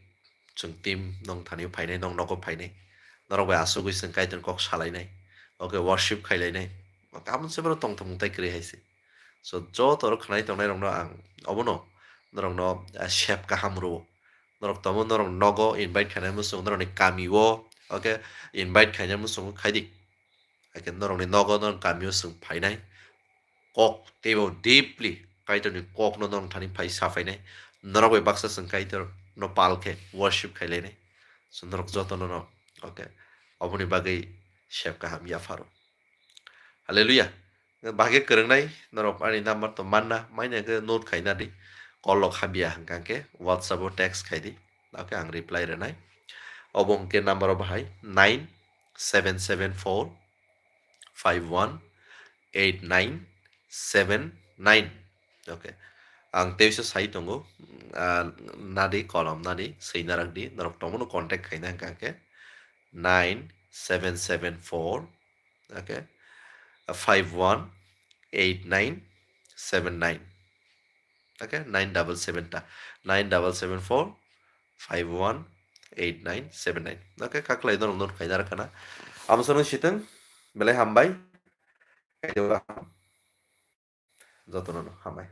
chwng team nong thani phainai, nong nogo phainai. Norok bai asugwi chwng Kaitor kok salainai. Okay, worship khailainai. Aboni se borok tongthok mwtai kwrwi hai se. So, joto oro khnai tongnai rokno ang obono norokno, ah, sep kaham rwo. Norok tomo norok nogo invite khainai muchung norokni kamio, okay, invite khainai muchung khaidi. Hakhe norokni nogo norok kamio chwng phainai. Kok teibo deeply Kaitorni kokno norok thani phai saphainai. Norok bai baksa chwng Kaitorno pal khe worship khailainai. So, norok jotono no, okay, oboni bagwi sep kaham yapharo. Hallelujah. Bahai khe kwrwngnai norok ani number to manna, maina khe note khaina di. Call rok habya hwnkha khe WhatsApp o text khai di. Okay, ang reply rwnai. Obo hwnkhe number o bahai nine seven seven four five one eight nine seven nine. Okay. Ang teisa sai tongo, ah, nadi kolom nadi swi narak di, norok tongmano contact khaina hwnkha khe nine seven seven four, okay, five one eight nine seven nine. Okay, nine double seven ta, nine double seven four five one eight nine seven nine. Okay, kaklai norok note khaina rwkha na. Amsano siteng, belai hambai. Jotono no hambai.